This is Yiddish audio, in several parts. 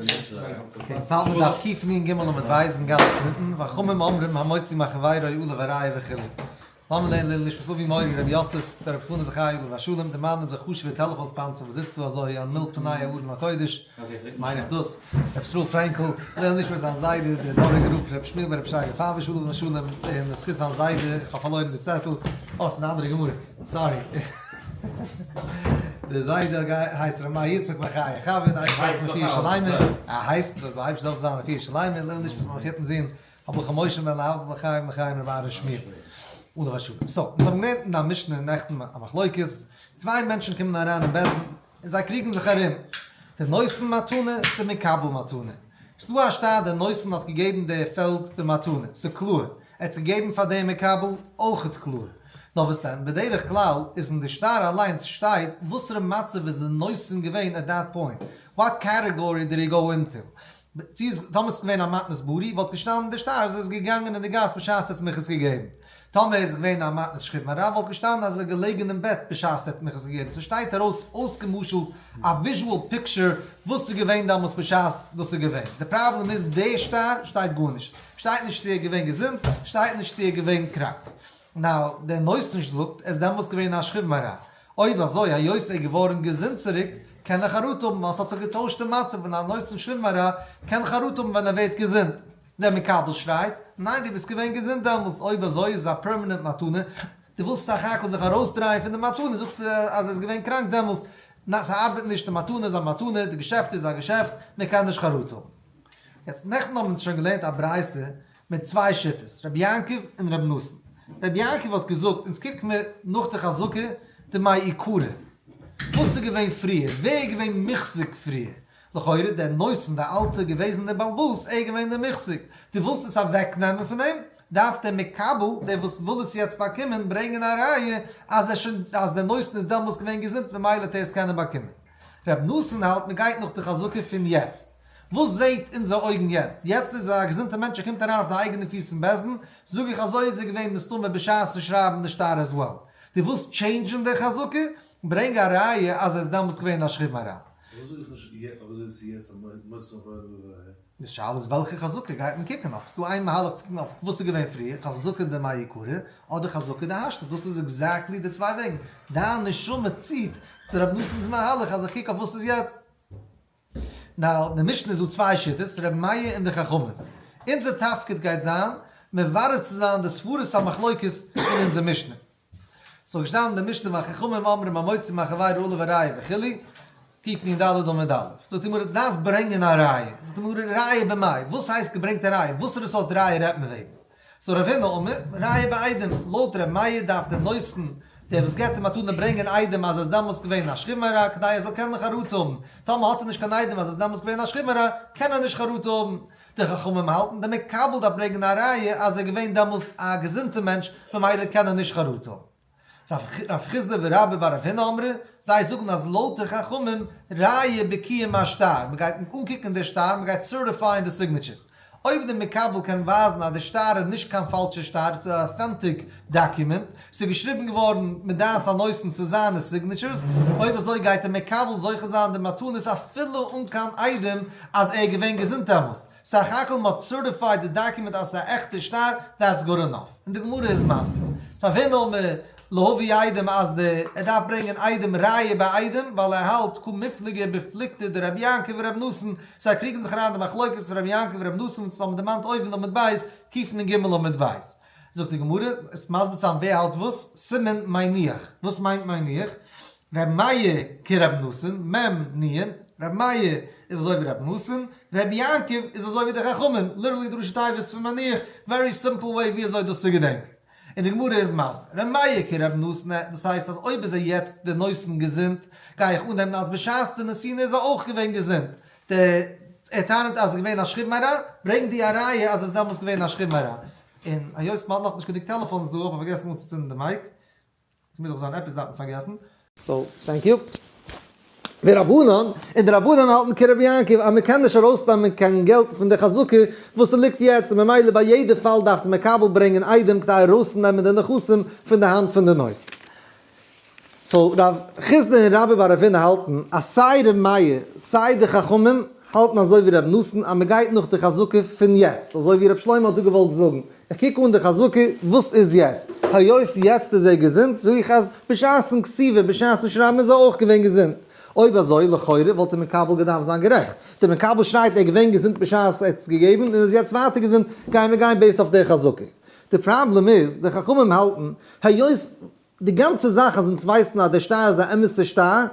אונז האלטן דף קנ ג עמוד ב' אין גאנץ אונטן, וחכמים אומרים המוציא מחבירו עליו הראיה וכו'. לאמיר לערנען לעילוי נשמת אבי מורי רבי יוסף ברב חנא זכי' עליו השלום, דערמאנען אונזער חשוב'ער טעלעפאן sponsor וואס זיצט דא אזוי אל מול פני ארון הקודש, מיין איך דאס, רבי ישראל פרענקל, לעילוי נשמת זיין זיידע דער דאראגער רב רבי שמואל ברב שרגא פייוויש עליו השלום, און לזכות זיין זיידע, איך האב פארלוירן די צעטל, אה ס'איז די אנדערע גמרא. סארי. דער זיידע הייסט ר' מאיר יצחק בן חיה חוה, דער אייבערשטער זאל זיין רפואה שלימה, ער הייסט, דער אייבערשטער זאל זיין רפואה שלימה, לעילוי נשמת מיין מחותן זון, הבחור משה בן להבדיל לחיים לחיים ר' אהרן שמואל, עליו השלום. so, אונז האבן געלערנט אין א משנה נעכטן א מחלוקת, צוויי מענטשן קומען אריין אין בית דין, און זיי קריגן זיך ארום, דער נותן מתנה, דער מקבל מתנה. ס'איז דא א שטר דער נותן האט געגעבן די פעלד במתנה, ס'איז קלאר, ער האט עס געגעבן פאר דעם מקבל, אויכעט קלאר. נאר וואס דען, בדרך כלל איז אין די שטר אליינס שטייט וואסערע מצב איז די נותן געווען at that point, what category did he go into. צו איז טאמער ס'איז געווען א מתנת בריא וואלט געשטאנען אין די שטר אז ער איז געגאנגען אין די גאס בשעת ער האט מיך עס געגעבן. טאמער איז געווען א מתנת שכיב מרע וואלט געשטאנען אז ער איז געלעגן אין בעט בשעת ער האט מיך עס געגעבן. ס'שטייט ארויס אויסגעמשל'ט א visual picture וואס איז געווען דעמאלטס בשעת דאס איז געווען. די פראבלעם איז די שטר שטייט גארנישט. שטייט נישט צו ער איז געווען געזונט, שטייט נישט צו ער איז געווען קראנק. now, דער נותן זאגט ער איז דעמאלטס געווען א שכיב מרע. אויב אזוי היות ער איז געווארן געזונט צוריק, קען ער חרטה האבן ווייל ס'האט זיך געטוישט די מצב און א נותן שכיב מרע קען חרטה האבן ווען ער ווערט געזונט. דער מקבל שרייט, ניין דו ביסט געווען געזונט דעמאלס, אויב אזוי איז עס א permanent מתנה, דו ווילסט סך הכל זיך ארויסדרייען פון די מתנה, זאגסטו אז ער איז געווען קראנק דעמאלס, ניין ס'ארבעט נישט, די מתנה איז א מתנה, די געשעפט איז א געשעפט, מען קען נישט חרטה האבן. יעצט נעכטן האבן אונז שוין געלערנט א ברייתא מיט צוויי שיטות, רבי יעקב און רבי נתן. רבי יעקב האט געזאגט, אונז קוק מיר נאך די חזקה דמעיקרא, וואס איז געווען פריער, ווער איז געווען מוחזק פריער, לכאורה דער נותן, דער אלטער געוועזענער בעל הבית, ער איז געווען דער מוחזק, דו ווילסט עס אוועק נעמען פון אים, דארף דער מקבל, דער וואס וויל עס יעצט באקומען, ברענגען א ראיה אז ער שוין, אז דער נותן איז דעמאלס געווען געזונט ממילא האט ער עס קענען באקומען. ר' נתן האלט מען גייט נאך די חזקה פון יעצט. וואס זעהט אונזער אויגן יעצט? יעצט איז ער א געזונטער מענטש ער קומט אריין אויף די אייגענע פיס אין בית דין, זאג איך אזוי איז ער געווען מסתמא בשעת'ן שרייבן די שטר as well. דו ווילסט change ן די חזקה? ברענג א ראיה אז ער איז דעמאלס געווען א שכיב מרע. פארוואס זאג איך נישט יעצט אזוי ווי ס'איז יעצט א מוסר מחבר בבית? די שאלה איז וועלכע חזקה גייט מען קוקן אויף? ס'דא איין מהלך צו קוקן אויף וואס איז געווען פריער, חזקה דמעיקרא אדער חזקה דהשתא, דאס איז exactly די צוויי וועגן. דיין נשמה ציט צו ר' נתן'ס מהלך אז איך קוק אויף וואס איז יעצט. now, די משנה איז דא צוויי שיטות, ר' מאיר און די חכמים. אונזער תפקיד גייט זיין מברר צו זיין די סברות המחלוקת אין אונזער משנה. ס'איז געשטאנען אין די משנה והחכמים אומרים המוציא מחבירו עליו הראיה וכו', קנ ד עמוד א'. זאגט די גמרא, דארפסט ברענגען א ראיה. זאגט די גמרא, ראיה במאי? וואס הייסט געברענגט א ראיה? וואסערע סארט ראיה רעדט מען וועגן? so רב הונא אמר, ראיה בעדים, לויט ר' מאיר דארף דער נותן, דער וואס געבט די מתנה ברענגען עדים אז ער איז דעמאלס געווען א שכיב מרע, כדי ער זאל קענען חרטה האבן. טאמער האט ער נישט קיין עדים אז ער איז דעמאלס געווען א שכיב מרע, קען ער נישט חרטה האבן. די חכמים האלטן, דער מקבל דארף ברענגען א ראיה אז ער איז געווען דעמאלס א געזונטער מענטש, ממילא קען ער נישט חרטה האבן. רב חסדא ורבה בר רב הונא אמרי, זיי זאגן אז לויט די חכמים, ראיה בקיום השטר, מען גייט אנקוקן די שטר, מען גייט certify ען די signatures. אויב די מקבל קען ווייזן אז די שטר איז נישט קיין פאלשע שטר, ס'איז א authentic document, ס'איז געשריבן געווארן מדעת הנותן צו זיינע signatures, אויב אזוי גייט דער מקבל זוכה זיין די מתנות אפילו אן קיין עדים אז ער איז געווען געזונט דעמאלס. סך הכל מ'האט certified די דאקומענט אז ס'איז א עכטע שטר, that's good enough. און די גמרא איז מסביר. רב הונא אמר להביא עדים אז די ער דארף ברענגען עדים ראיה בעדים ווייל ער האלט קא מיפלגי בפלוגתא דרבי יעקב ורבי נתן, זיי קריגן זיך אריין די מחלוקת פון רבי יעקב און רבי נתן וואס האבן דערמאנט אויבן עמוד ב', קנ ג עמוד ב'. זאגט די גמרא, עס מסביר צו זיין ווער האלט וואס, סימן מניח, וואס מיינט מניח? ר' מאיר כר' נתן, מ' נ', ר' מאיר איז אזוי ווי ר' נתן, ר' יעקב איז אזוי ווי די חכמים, literally די ראשי תיבות פון מניח, very simple way ווי אזוי דאס צו געדענקען. און די גמרא איז מסביר, ר' מאיר כר' נתן, דאס הייסט אז אויב איז ער יעצט די נותן געזונט, גיי איך אננעמען אז בשעת די נתינה איז ער אויך געווען געזונט, די ער טענה'ט אז עס איז געווען א שכיב מרע, ברענג דו א ראיה אז עס איז דעמאלס געווען א שכיב מרע. און היות מ'האט נאכנישט גענוג טעלעפאנס דא האב איך פארגעסן אנצוצינדן די mic. ס'מוז דאך זיין עפעס דארף מען פארגעסן. so, thank you. ורבנן, און די רבנן האלטן כרבי יעקב אז מ'קען נישט ארויסנעמען קיין געלט פון די חזקה וואס ס'ליגט יעצט, און ממילא ביי יעדע פאל דארף די מקבל ברענגען עדים כדי ארויסנעמען די נכסים פון די האנט פון די נותן. so רב חסדא און רבה בר רב הונא האלטן אז סיי ר' מאיר סיי די חכמים. האלטן אזוי ווי ר' נתן אז מען גייט נאך די חזקה פון יעצט, אזוי ווי ר' שלמה האט דא געוואלט זאגן, איך קוק אן די חזקה וואס איז יעצט, היות יעצט איז ער געזונט זאג איך אז בשעת'ן כתיבה בשעת'ן שרייבן איז ער אויך געווען געזונט, אויב אזוי לכאורה וואלט דער מקבל געדארפט זיין גערעכט, דער מקבל שרייט ער איז געווען געזונט בשעת ער האט עס געגעבן און איז יעצט ווייטער געזונט, גייען מיר גיין based אויף די חזקה. די פראבלעם איז, די חכמים האלטן, היות די גאנצע זאך אז אונז ווייסן אז דער שטר איז א אמת'ע שטר,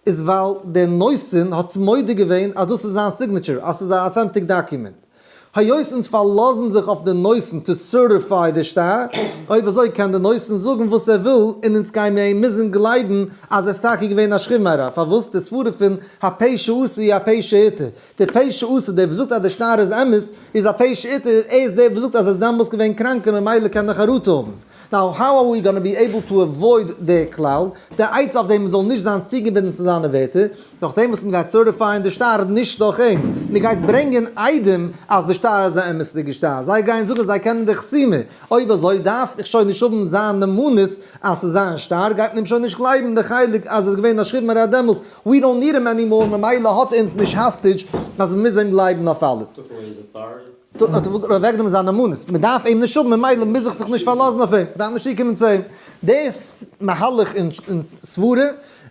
איז ווייל דער נותן האט מודה געווען אז דאס איז זיין signature, אז ס'איז א authentic document. היות אונז פארלאזן זיך אויף די נותן to certify די שטר, אויב אזוי קען די נותן זאגן וואס ער וויל און אונז גייען מיר אים מוזן גלייבן אז ער איז טאקע געווען א שכיב מרע, פארוואס? די סברה פון הפה שאסר הוא הפה שהתיר, די פה שאסר, דער וואס זאגט אז די שטר איז אמת, איז הפה שהתיר, ער איז דער וואס זאגט אז ער איז דעמאלס געווען קראנק און ממילא קען ער חרטה האבן. Now how are we gonna be able to avoid די כלל, די עצה אויף דעם מ'זאל נישט זיין צוגעבינדן צו זיינע ווערטער, דורך דעם וואס מ'גייט certify ען די שטר נישט דורך אים, מ'גייט ברענגען עדים אז די שטר איז א אמת'דיגע שטר, זיי גייען זאגן זיי קענען די חתימה, אויב אזוי דארף איך שוין נישט האבן זיין נאמנות אז ס'איז זיין שטר, גייט מען אים שוין נישט גלייבן די חלק אז עס איז געווען א שכיב מרע דעמאלס, we don't need him anymore, ממילא האט אונז נישט hostage אז מ'מוז אים גלייבן אויף אלעס. האט אוועקגענומען זיין נאמנות, מען דארף אים נישט האבן ממילא מוז איך זיך נישט פארלאזן אויף אים, דארף נישט צוקומען צו אים. דאס מהלך אין סברה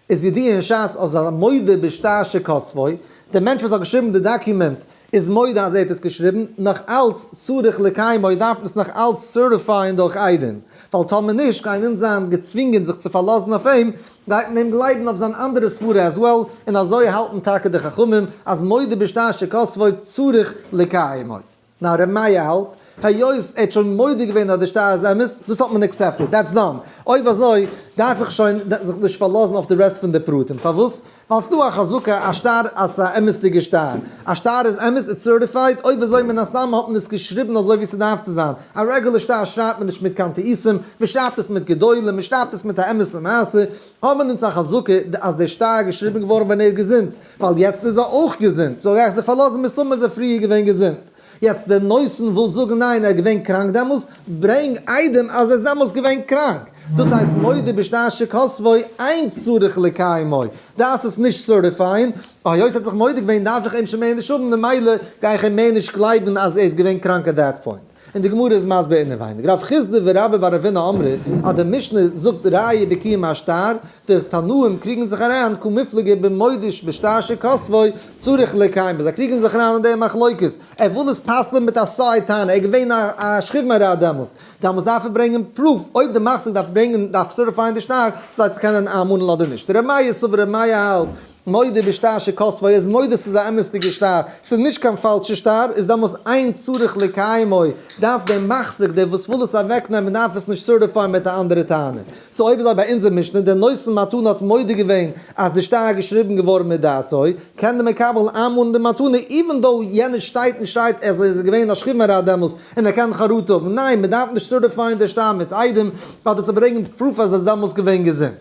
איז ידוע אין שס אז א מודה בשטר שכתבו, דער מענטש וואס האט געשריבן די document איז מודה אז ער האט עס געשריבן, נאך אלץ צריך לקיימו דארף מען עס נאך אלץ certify ען דורך עדים, ווייל טאמער נישט גייען אונז זיין געצווינגען זיך צו פארלאזן אויף אים, גייט מען אים גלייבן אויף זיין אנדערע סברה as well, און אזוי האלטן טאקע די חכמים אז מודה בשטר שכתבו צריך לקיימו. נאר ר' מאיר האלט, היות ער האט שוין מודה געווען אז די שטר איז אמת, דאס האט מען accepted, that's done. אויב אזוי דארף איך שוין זיך נישט פארלאזן אויף די rest פון די פרטים. פארוואס? ווייל ס'דא א חזקה א שטר אז ס'איז א אמת'דיגע שטר. א שטר איז אמת, it's certified, אויב אזוי מן הסתם האט מען עס געשריבן אזוי ווי ס'דארף צו זיין. א רעגולער שטר שרייבט מען נישט מיט קיין טעותים, מ'שרייבט עס מיט גדולים, מ'שרייבט עס מיט א אמת'ע מעשה. האבן אונז א חזקה אז דער שטר איז געשריבן געווארן ווען ער איז געזונט, ווייל יעצט איז ער אויך געזונט, זאל איך זיך פארלאזן מסתמא איז ער פריער געווען געזונט. יעצט דער נותן וויל זאגן ניין ער איז געווען קראנק דעמאלס, ברענג עדים אז ער איז דעמאלס געווען קראנק. דאס הייסט מודה בשטר שכתבו אין צריך לקיימו, דארפסט עס נישט certify ען, היות ער האט זיך מודה געווען דארף איך אים שוין מער נישט האבן ממילא גיי איך אים מער נישט גלייבן אז ער איז געווען קראנק at that point. און די גמרא איז מסביר אינעווייניג, רב חסדא ורבה בר אבינא אמרי אז די משנה זאגט ראיה בקיום השטר, די תנאים קריגן זיך אריין קמיפלגי במודה בשטר שכתבו צריך לקיימו, זיי קריגן זיך אריין אין די מחלוקת, ער וויל עס פסל'ען מיט א side טענה, ער איז געווען א שכיב מרע דעמאלס, דעמאלס דארף ער ברענגען proof, אויב די מחזיק דארף ברענגען דארף certify ען די שטר, כדי צו קענען איינמאנען אדער נישט. ר' מאיר סבר ר' מאיר האלט, מודה בשטר שכתבו איז מודה ס'איז א אמת'דיגע שטר, ס'איז נישט קיין פאלשע שטר, איז דעמאלס אין צריך לקיימו, דארף דער מחזיק, דער וואס וויל עס אוועקנעמען דארף עס נישט certify ען מיט א אנדערע טענה. So אויב אזוי ביי אונזער משנה, דער נותן מתנה האט מודה געווען אז די שטר איז געשריבן געווארן מדעתו, קען דער מקבל איינמאנען די מתנה even though יענער שטייט און שרייט אז ער איז געווען א שכיב מרע דעמאלס און ער קען חרטה האבן, ניין מען דארף נישט certify ען די שטר מיט עדים אדער צו ברענגען proof אז ער איז דעמאלס געווען געזונט.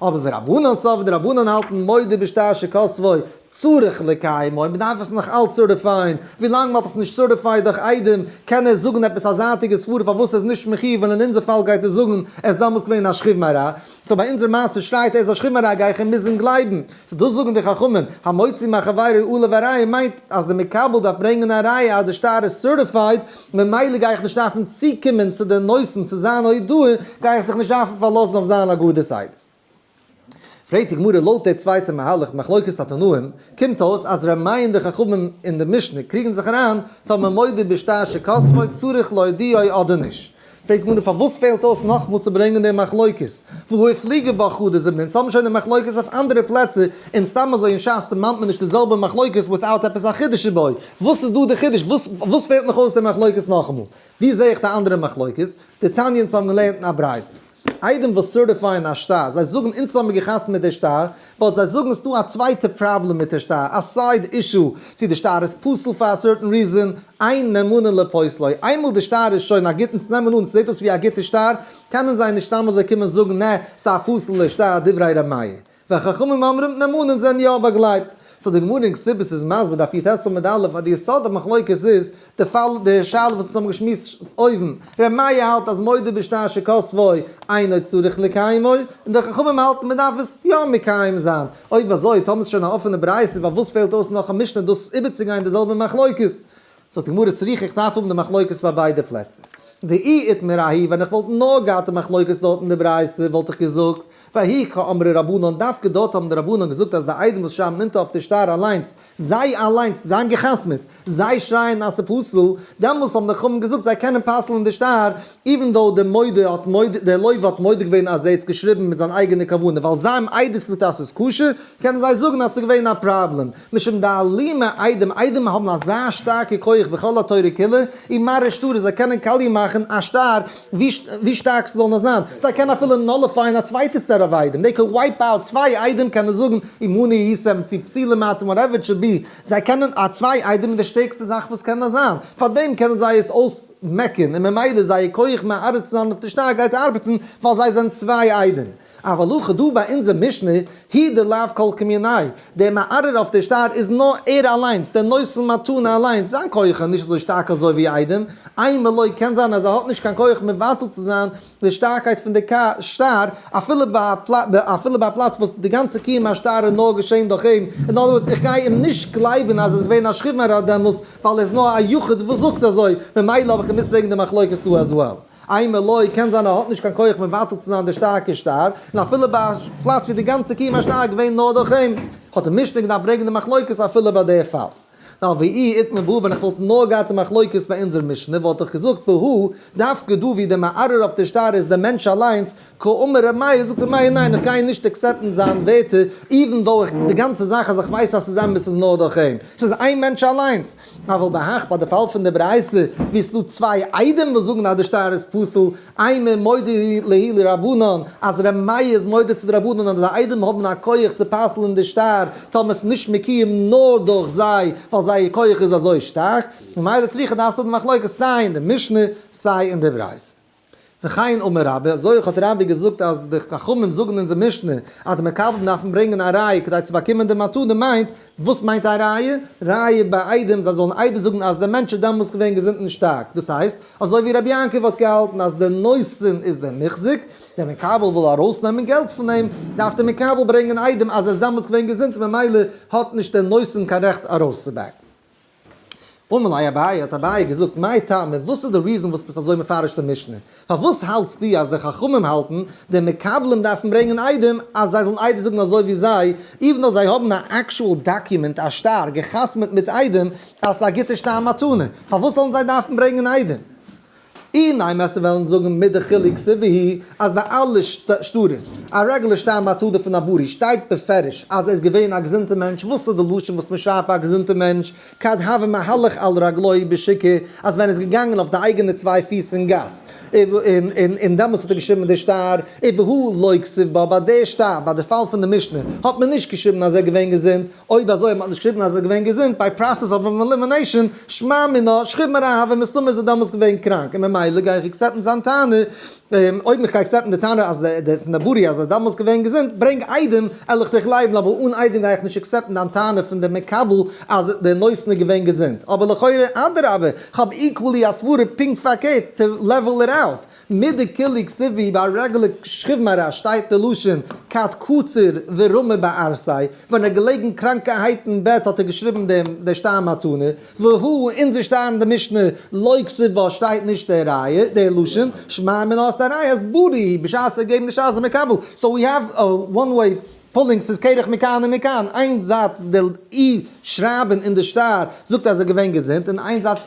אבער ורבנן סברי די רבנן האלטן מודה בשטר שכתבו צריך לקיימו, מען דארף עס נאך אלץ certify ען, ווילאנג מען האט עס נישט certified דורך עדים קען ער זאגן עפעס א זייטיגע סברה פארוואס ער איז נישט מחיוב און אין אונזער פאל גייט ער זאגן ער איז דאמאלס געווען א שכיב מרע, so ביי אונזער מעשה שרייט ער איז א שכיב מרע גיי איך אים מוזן גלייבן, so דאס זאגן די חכמים המוציא מחבירו עליו הראיה מיינט אז די מקבל דארף ברענגען א ראיה אז די שטר איז certified, ממילא גיי איך נישט דארפן צוקומען צו די נותן צו זיין הודאה, גיי איך זיך נישט דארפן פארלאזן אויף זיין אגדת עדות. פרעגט די גמרא לויט די צווייטע מהלך מחלוקת התנאים, קומט אויס אז ר' מאיר און די חכמים אין די משנה קריגן זיך אריין טאמער מודה בשטר שכתבו צריך להודיעו אדער נישט. פרעגט די גמרא פארוואס פעלט אויס נאכמאל צו ברענגען די מחלוקת? והא איפליגו בה חדא זימנא, אונז האבן שוין די מחלוקת אויף אנדערע פלעצער, און סתם אזוי אין שס דערמאנט מען נישט די זעלבע מחלוקת without עפעס א חידוש שבו. וואס איז דא די חידוש? וואס פעלט נאך אויס די מחלוקת נאכאמאל? ווי זעה איך די אנדערע מחלוקת? דתניא אונז האבן געלערנט אין א ברייתא. עדים וואס certify ען א שטר, זיי זאגן אונז האבן מיר געחתמ'ט מיט די שטר, but זיי זאגן ס'דא א צווייטע פראבלעם מיט די שטר, א side issue, צו די שטר איז פסול פאר א certain reason, אין נאמנין לפוסלו, איינמאל די שטר איז שוין א גוטן, נעמען אן ס'זעט אויס ווי א גוטע שטר, קענען זיי נישט סתם אזוי קומען זאגן נע, ס'איז א פסול'ע שטר, דברי ר' מאיר. וחכמים אומרים נאמנין זענען יא באגלייבט. So די גמרא אין כתובות איז מסביר דף יט עמוד א' אז די יסוד המחלוקת איז די פאל, די שאלה וואס אונז האבן געשמועסט אויבן, ר' מאיר האלט אז מודה בשטר שכתבו אינו צריך לקיימו, און די חכמים האלטן מען דארף עס יא מקיים זיין. אויב אזוי, טאמער ס'איז שוין א אפענע ברייתא, פארוואס פעלט אויס נאך א משנה דאס איבערצוגיין די זעלבע מחלוקת? זאגט די גמרא צריכא איך דארף האבן די מחלוקת ביי ביידע פלעצער. דאי איתמר ההיא ווען איך וואלט נאר געהאט די מחלוקת דארט אין די ברייתא וואלט איך געזאגט וההיא קאמרי רבנן דווקא דארט האבן די רבנן געזאגט אז די עדים וואס שרייבן אונטער אויף די שטר אליינס זיי אליינס זיי האבן געחתמעט זיי שרייען אז ס'פסול דעמאלס האבן די חכמים געזאגט זיי קענען פסל'ן די שטר even though דער מודה האט מודה דער לוה האט מודה געווען אז ער האט עס געשריבן מיט זיין אייגענע כוונה ווייל זיי האבן עדות געזאגט אז ס'איז כשר קענען זיי זאגן אז ס'איז געווען א פראבלעם. משום דאלימי עדים, עדים האבן אזא שטארקע כח בכל התורה כולה, ומרעי שטרות, זיי קענען קאליע מאכן א שטר ווי שטארק ס'זאל נאר זיין, זיי קענען אפילו nullify ען א צווייטע set of עדים, they can wipe out צוויי עדים קענען זאגן עמנו הייתם צו פסולים אתם whatever it should be, זיי קענען א צוויי עדים איז די שטערקסטע זאך וואס קען נאר זיין, פארדעם קענען זיי עס אויסמעקן און ממילא זייער כח מערער צו זיין אויף די שטר גייט ארבעטן ווייל זיי זענען צוויי עדים. אבל הכא דא ביי אונזער משנה, הוא דלאו כל כמיניה, דער מערער אויף דער שטר איז נאר ער אליינס, דער נותן מתנה אליינס, זיין כח איז נישט אזוי שטארק אזוי ווי עדים, אימא לא קען זיין אז ער האט נישט קיין כח מבטל צו זיין די שטארקייט פון די שטר, אפילו ביי א פלאץ וואס די גאנצע קיום השטר איז נאר געשען דורך אים, in other words איך גיי אים נישט גלייבן אז עס איז געווען א שכיב מרע דעמאלס, ווייל ער איז נאר א יחיד וואס זאגט אזוי, ממילא האב איך געמוזט ברענגען די מחלוקת דא as well. אימא לא, קען זיין ער האט נישט קיין כח מבטל צו זיין די שטארקע שטר, און אפילו ביי א פלאץ ווי די גאנצע קיום השטר איז געווען נאר דורך אים, האט די משנה געדארפט ברענגען די מחלוקת אפילו ביי די פאל. נאר ואי איתמר בהא ווען איך וואלט נאר געהאט די מחלוקת ביי אונזער משנה וואלט איך געזאגט בהא דווקא דא ווי דער מערער אויף די שטר איז דער מענטש אליינס, קאמר ר' מאיר זאגט ר' מאיר ניין איך גיי נישט accept ן זיין ווערטער even though איך די גאנצע זאך אז איך ווייס אז ס'איז אמת איז נאר דורך אים, ס'איז איין מענטש אליינס. אבל בהך ביי די פאל פון די ברייתא ווי עס איז דא צוויי עדים וואס זאגן אז די שטר איז פסול, אימא מודה להו לרבנן אז ר' מאיר איז מודה צו די רבנן אז די עדים האבן א כח צו פסל'ן די שטר טאמער עס איז נישט מקוים נאר דורך זיי ווייל זייער כח איז אזוי שטארק, ממילא צריכא דארפסטו האבן מחלוקת סיי אין די משנה סיי אין די ברייתא. וכן אמר רבה, אזוי אויך האט רבה געזאגט אז די חכמים זאגן אין אונזער משנה אז די מקבלים דארפן ברענגען א ראיה כדי צו באקומען די מתנה מיינט, וואס מיינט א ראיה? ראיה בעדים, זיי זאלן עדות זאגן אז דער מענטש איז דעמאלס געווען געזונט און שטארק, דאס הייסט, אזוי ווי רבי יעקב האט געהאלטן אז דער נותן איז דער מוחזק, דער מקבל וויל ארויסנעמען געלט פון אים, דארף דער מקבל ברענגען עדים אז ער איז דעמאלס געווען געזונט און ממילא האט נישט דער נותן קיין רעכט ארויסצו back ן. אמר ליה אביי, האט אביי געזאגט, מאי טעמא, וואס איז די reason וואס ביסט אזוי מפרש די משנה? פארוואס האלטסטו אז די חכמים האלטן די מקבלים דארפן ברענגען עדים אז זיי זאלן עדות זאגן אזוי ווי זיי, even though זיי האבן א actual document א שטר גע'חתמ'עט מיט עדים אז ס'איז א גוטע שטר מתנה, פארוואס זאלן זיי דארפן ברענגען עדים? אי ניין וועסטו וועלן זאגן מדכולהו כתיב בהו אז ביי אלע שטרות, א רעגולער שטר מתנה פון א בריא שטייט בפירוש אז ער איז געווען א געזונטע מענטש, וואס איז די לשון וואס מען שרייבט ביי א געזונטע מענטש, כד הוה מהלך על רגלוי בשוקא, אז ווען ער איז געגאנגען אויף די אייגענע צוויי פיס אין גאס, און דעמאלס האט ער געשריבן די שטר, ובהא לא כתיב בה, ביי די שטר, ביי די פאל פון די משנה, האט מען נישט געשריבן אז ער איז געווען געזונט, אויב אזוי האט מען נישט געשריבן אז ער איז געווען געזונט by process of elimination, שמע מינה, שכיב מרע הוה מסתמא איז ער דעמאלס געווען קראנק, און ממילא גיי איך accept ן זיין טענה, אויב איך גיי accept ן די טענה אז די פון די בריא אז ער איז דעמאלס געווען געזונט, ברענג עדים, על איך דיך גלייבן, אבער אן עדים גיי איך נישט accept ן דיין טענה פון די מקבל אז די נותן איז געווען געזונט, אבער לכאורה אדרבה, כ'האב equally א סברה פונקט פארקערט, to level it out. מדכולהו כתיב בהו ביי א רעגולער שכיב מרע שטייט די לשון כד קציר ורמי בערסיה, ווען ער געלעגן קראנקערהייט אין בעט האט ער געשריבן דעם דער שטר מתנה, והא אונזער שטר אין די משנה לא כתיב בה שטייט נישט דער ראיה דער לשון, שמע מינה האסט א ראיה אז בריא בשעת ער געבן די שטר איז ער מקבל, so we have one way pulling ס'איז קרח מכאן ומכאן, איין זייט די אי שרייבען אין די שטר זאגט אז ער געווען געזונט און איין זייט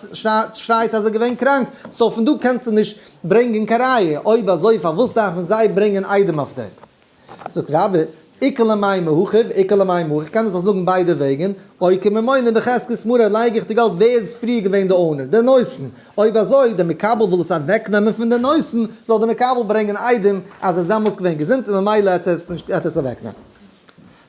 שרייט אז ער געווען קראנק, so פון דא קענסטו נישט ברענגען קיין ראיה, אויב אזוי פארוואס דארפן זיי ברענגען עדים אויף דעם? זאגט רבה, איכא למימר הכי ואיכא למימר הכי, כ'קען עס אויך זאגן ביידע וועגן, אוקי ממונא בחזקת מרא לייג איך די געלט ווער איז פריער געווען די owner? די נותן, אויב אזוי די מקבל וויל עס אוועקנעמען פון די נותן, זאל די מקבל ברענגען עדים אז ער איז דעמאלס געווען געזונט און ממילא העט ער עס נישט העט ער עס אוועקנעמען.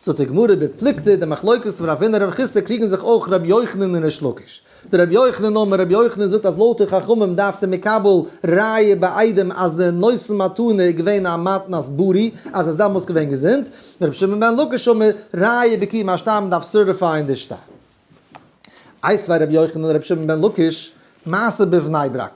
זאגט די גמרא בפלוגתא די מחלוקת פון רב הונא רב חסדא קריגן זיך אויך רבי יוחנן און ריש לקיש. דרבי יוחנן אמר רבי יוחנן זאגט אז לויט די חכמים דארף די מקבל ראיה בעדים אז די נותן מתנה איז געווען א מתנת בריא אז ער איז דעמאלס געווען געזונט, רבי שמעון בן לקיש אמר ראיה בקיום השטר מען דארף certify ען די שטר. איתיביה רבי יוחנן לרבי שמעון בן לקיש. מעשה בבני ברק.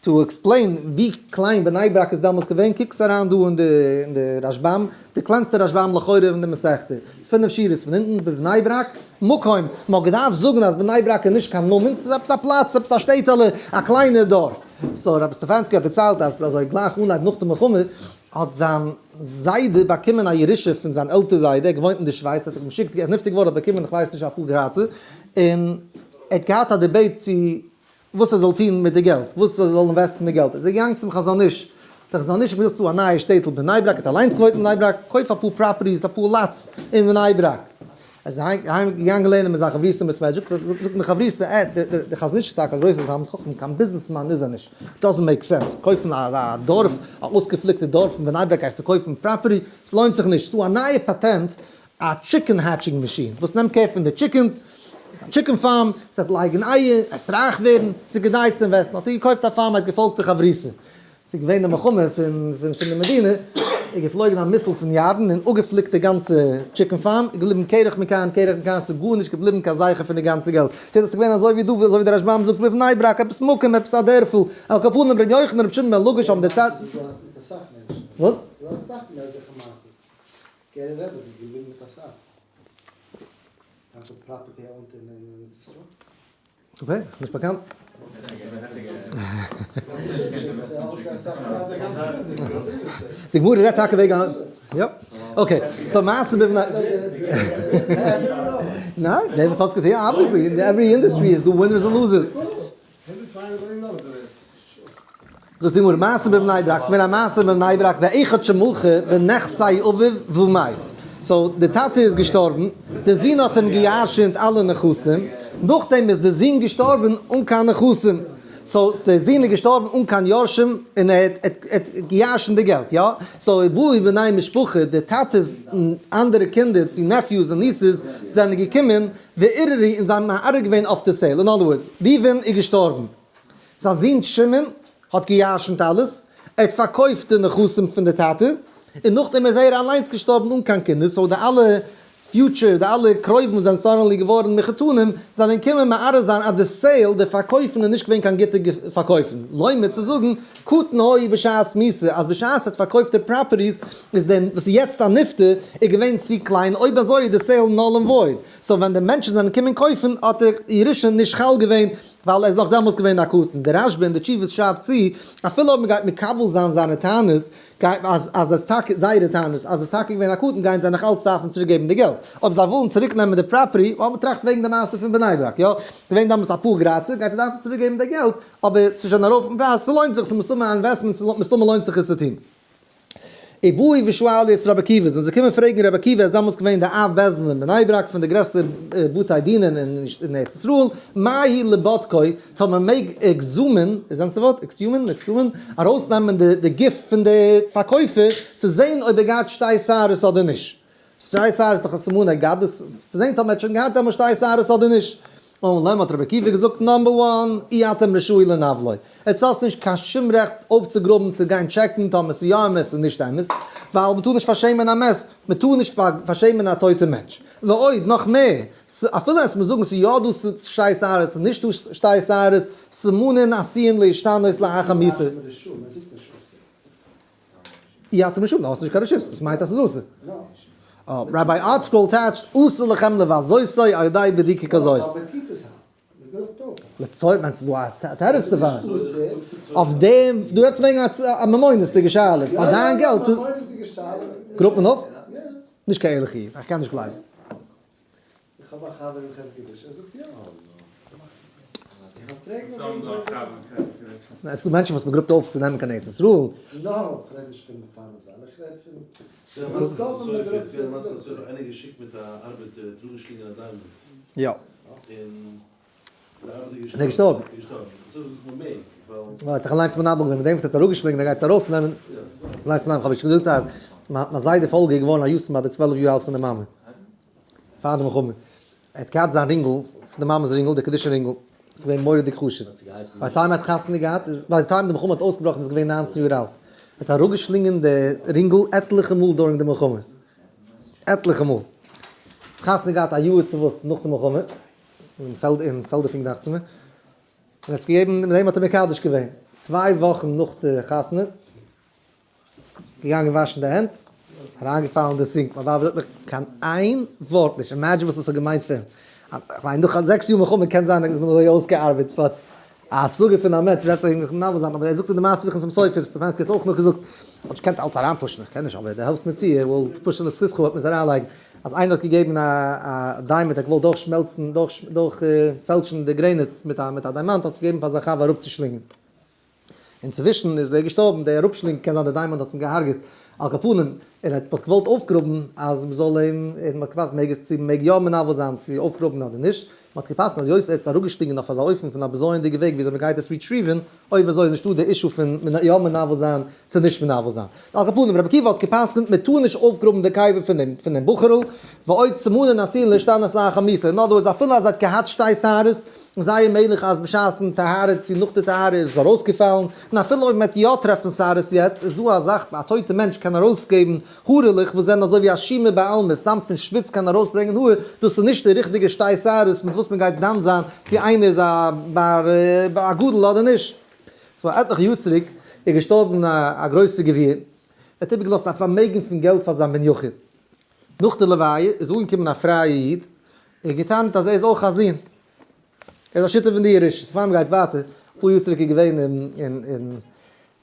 To explain ווי קליין בני ברק איז דעמאלס געווען, קוקטס אריין דא אין די אין די רשבם, די קלענסטע רשבם לכאורה אין די מסכתא, פינף שורות פון אונטן, בבני ברק, מקום, מ'האט געדארפט זאגן אז בני ברק איז נישט קיין נאמען, ס'איז עפעס א פלאץ, עפעס א שטעטעלע, א קליינע דארף. So רבי סטעפאנסקי האט דערציילט אז אזוי גלייך אנהייב נאך די מלחמה האט זיין זיידע באקומען א ירושה פון זיין עלטער זיידע, ער האט געוואוינט אין די שווייץ, האט ער אים געשיקט, ער איז נפטר געווארן האט באקומען איך ווייס נישט אפאר קרייצער, און ער האט געהאט א debate צו וואס ער זאל טון מיט די געלט, וואס ער זאל invest ן די געלט, איז ער געגאנגען צום חזון איש, דער חזון איש האט געזאגט ס'איז דא א נייע שטעטל בני ברק, ער האט אליינס געוואוינט אין בני ברק, קויף אפאר properties, אפאר lots אין בני ברק. ער איז אהיים געגאנגען לערנען מיט זיין חברותא אין בית מדרש, זאגט אים די חברותא, אה, דער חזון איש איז טאקע א גרויסער תלמיד חכם, קיין ביזנעסמאן איז ער נישט, doesn't make sense, קויפן אזא דארף, א אויסגעפליקטע דארף אין בני ברק גייסטו קויפן property, ס'לוינט זיך נישט, ס'איז דא א נייע פאטענט, א chicken hatching machine וואס נעמט care פון די chickens, א chicken farm, ס'וועט לייגן אייער, עס רייך ווערן, ס'איז כדאי צו invest ן, האט ער געקויפט א farm, האט געפאלגט די חברותא, ס'איז געווען די מלחמה פון פון די מדינה, איז געפלויגן א missile פון ירדן און אפגעפליקט די גאנצע chicken farm, איז געבליבן קרח מכאן קרח מכאן, ס'איז גארנישט געבליבן קיין זכר פון די גאנצע געלט, שטייט אז ס'איז געווען אזוי ווי דא, אזוי ווי דער רשבם זאגט בבני ברק, עפעס מקום, עפעס א דערפל, על כל פנים ר' יוחנן ר' שמעון בן לקיש האבן דערציילט. וואס? גערער רבי איז געבליבן מיט אסאך. גאנצע property owned אין ארץ ישראל. Okay, נישט באקאנט. די גמרא רעדט טאקע וועגן יא. Okay, so מעשה בבני. ניין, דער וואס האט עס געטון, obviously, אין every industry איז דא winners און losers. זאגט די גמרא, מעשה בבני ברק, ס'געווען א מעשה בבני ברק, ואחד שמכר בנכסי אביו ומת. So די טאטע איז געשטארבן, די זון האט אים געירש'נט אלע נכסים, נאכדעם איז די זון געשטארבן אן קיין נכסים. So די זון איז געשטארבן אן קיין יורשים און ער האט געירש'נט די געלט, יא? So ובאו בני משפחה, די טאטע'ס אנדערע קינדער צו nephews און nieces זענען געקומען וערערו און זיי האבן מערער געווען אויף די sale, אין other words, ראובן איז געשטארבן, זיין זון שמעון האט געירשנט אלעס, ער האט פארקויפט די נכסים פון די טאטע, און נאכדעם איז ער אליינס געשטארבן אן קיין קינדער, so די אלע future, די אלע קרובים וואס זענען suddenly געווארן מחותנים, זענען געקומען מערער זיין אז די sale, די פארקויפן איז נישט געווען קיין גוטע פארקויפן, לומר צו זאגן, קטן היה בשעת מיתה, אז בשעת ער האט פארקויפט די properties, איז דער וואס איז יעצט א נפטר, איז געווען צו קליין, אויב אזוי איז די sale null and void. So ווען די מענטשן זענען געקומען קויפן האט די ירושה נישט חל געווען ווייל ער איז נאך דעמאלס געווען א קטן. דער רשב"א אין די תשובות שרייבט צו, אפילו אויב מ'גייט מקבל זיין זיינע טענות, גייט אז אז עס טאקע זייערע טענות אז עס איז טאקע געווען א קטן גייען זיי נאך אלץ דארפן צוריק געבן די געלט. אויב זיי ווילן צוריק נעמען די property, ווייל מ'טראכט וועגן די מעשה פון בני ברק, יא, געווען דעמאלס אפאר גרייצער, גייט ער דארפן צוריק געבן די געלט, אבער ס'איז שוין ארויף אין פרייז, ס'לוינט זיך, ס'איז מסתמא א investment, מסתמא לוינט זיך עס צו טון. ובאו ושאלו את רבי עקיבא, זענען זיי געקומען פרעגן רבי עקיבא, ער איז דאמאלס געווען די אב בית דין אין בני ברק, פון די גרעסטע בתי דינין אין ארץ ישראל, מהו לבודקו, טאמער מען מעג exhume ן, איז דאס די ווארט? exhume ן? exhume ן? ארויסנעמען די גוף פון די פארקויפער, צו זען אויב ער געהאט שתי שערות אדער נישט. שתי שערות איז דאך א סימן גדלות, צו זען טאמער ער האט שוין געהאט דעמאלס שתי שערות אדער נישט. אמר להם האט רבי עקיבא געזאגט number one, אי אתם רשאי לנבלו, עטס האסט נישט קיין שום רעכט אויפצוגראבן צו גיין טשעקן טאמער ס'איז יא אמת און נישט אמת, ווייל מ'טאר נישט פארשעמען א מת, מ'טאר נישט פארשעמען א טויטע מענטש. ועוד, נאך מער, אפילו עס מוז זאגן ס'איז יא דא שתי שערות און נישטא שתי שערות, סימנין עשויין להשתנות לאחר מיתה. אי אתם רשאי, האסט נישט קיין רשות, דאס מיינט אז ס'איז אסור. Rabbi ArtScroll טייטשט אסור לכם לבזותו על ידי בדיקה כזאת. לצורך מיינט ס'איז דא א תירוץ דערפאר. אויף דעם, דו רעדסט וועגן א ממונות'דיגע שאלה, פאר דיין געלט גראבט מען אויף? נישט קיין ערליכע איד, איך קען נישט גלייבן. איך האב א חבר אין חברה קדישא, ער זאגט יא. עס איז דא מענטשן וואס מען גראבט אויף צו נעמען קיין ארץ ישראל. נא, איך רעד נישט פון מפרנס זיין, איך רעד פון. יא. און ער איז געשטארבן. ווייל ער האט זיך אליינס מנבל געווען מיט דעם וואס ער האט עס אראפגעשלינגען ער גייט עס ארויסנעמען. אליינס מנבל, כ'האב שוין געזאגט אז מיין זיידע פאלגע איז געווארן א יתום ביי די 12 יאר אלט פון די מאמע. פאר די מלחמה. ער האט געהאט זיין רינגל, פון די מאמע'ס רינגל, די קידושין רינגל. עס איז געווען מורא'דיג חשוב. ביי די time ער האט חתונה געהאט, איז ביי די time די מלחמה האט אויסגעבראכן איז געווען 19 יאר אלט. ער האט אראפגעשלינגען די רינגל עטליכע מאל during די מלחמה. עטליכע מאל. חתונה געהאט א יאר צו וואס נאך די מלחמה. אין פעלד אין פעלדערפינג דאכט זיך מיר. און האט עס געגעבן, מיט דעם האט ער מקדש געווען. צוויי וואכן נאך די חתונה, געגאנגען וואשן די הענט, אריינגעפאלן אין די sink, מיין ווייב זאגט מיך קיין איין ווארט נישט, imagine וואס עס האט געמיינט פאר אים, כ'מיין נאך 6 יאר מלחמה קען זיין אז מ'איז אזוי אויסגעארבעט, but א השגה פון א מענטש וועט זיך מנוול זיין, אבער ער זאגט אין די מעשה פון חתם סופר, סטעפאנסקי האט עס אויך נאכגעזאגט, האט נישט געקענט אלץ אריינ push ן, איך קען נישט, אבער דו העלפסט מיר צו, איך וויל push ן לזכותך וועט מען עס אריינלייגן, אז איינער האט געגעבן א diamond, ער האט געוואלט דורכשמעלצן, דורכפעלטשן די גרעניץ מיט א דיימאנט, האט עס געגעבן פאר זיין חבר אראפצושלינגען. אינצווישן איז ער געשטארבן, דער אראפשלינג קען זיין די diamond האט אים געהארגעט, על כל פנים, ער האט געוואלט אויפגראבן אז מען זאל אים, און מען האט געפסקנט מעג עס צו מען מעג יא מנוול זיין צו אויפגראבן אדער נישט, מען האט געפסקנט אז היות ער האט עס אראפגעשלינגען אויף אזא אופן פון א בזיון'דיגע וועג וויאזוי מען גייט עס retrieve ן, אויב אזוי איז נישטא די issue פון יא מנוול זיין צו נישט מנוול זיין. על כל פנים, רבי עקיבא האט געפסקנט מען טאר נישט אויפגראבן די קבר פון דעם בחור'ל, ועוד סימנין עשויין להשתנות לאחר מיתה, אין other words אפילו אז ער האט געהאט שתי שערות, זייער מעגליך אז בשעת'ן טהרה צו נאך די טהרה איז עס ארויסגעפאלן, און אפילו אויב מ'וועט יא טרעפן שערות יעצט, איז דא א זאך א טויטע מענטש קען ארויסגעבן הארעלעך וואס זענען אזוי ווי א שימור בעלמא, סתם פון שוויץ קען ארויסברענגען האר, דאס איז נישט די ריכטיגע שתי שערות מיט וואס מ'גייט דן זיין צו איינער איז א בר א גדול אדער נישט. ס'וואר עטליכע יאר צוריק איז געשטארבן א גרויסע גביר, ער האט איבערגעלאזט א פארמעגן פון געלט פאר זיין בן יחיד, נאך די לוויה איז אנגעקומען א פרייע איד און געטענה'ט אז ער איז אויך א זון, ער איז א שותף אין די ירושה, ס'פאר מ'גייט ווייטער, אפאר יאר צוריק איז געווען אין אין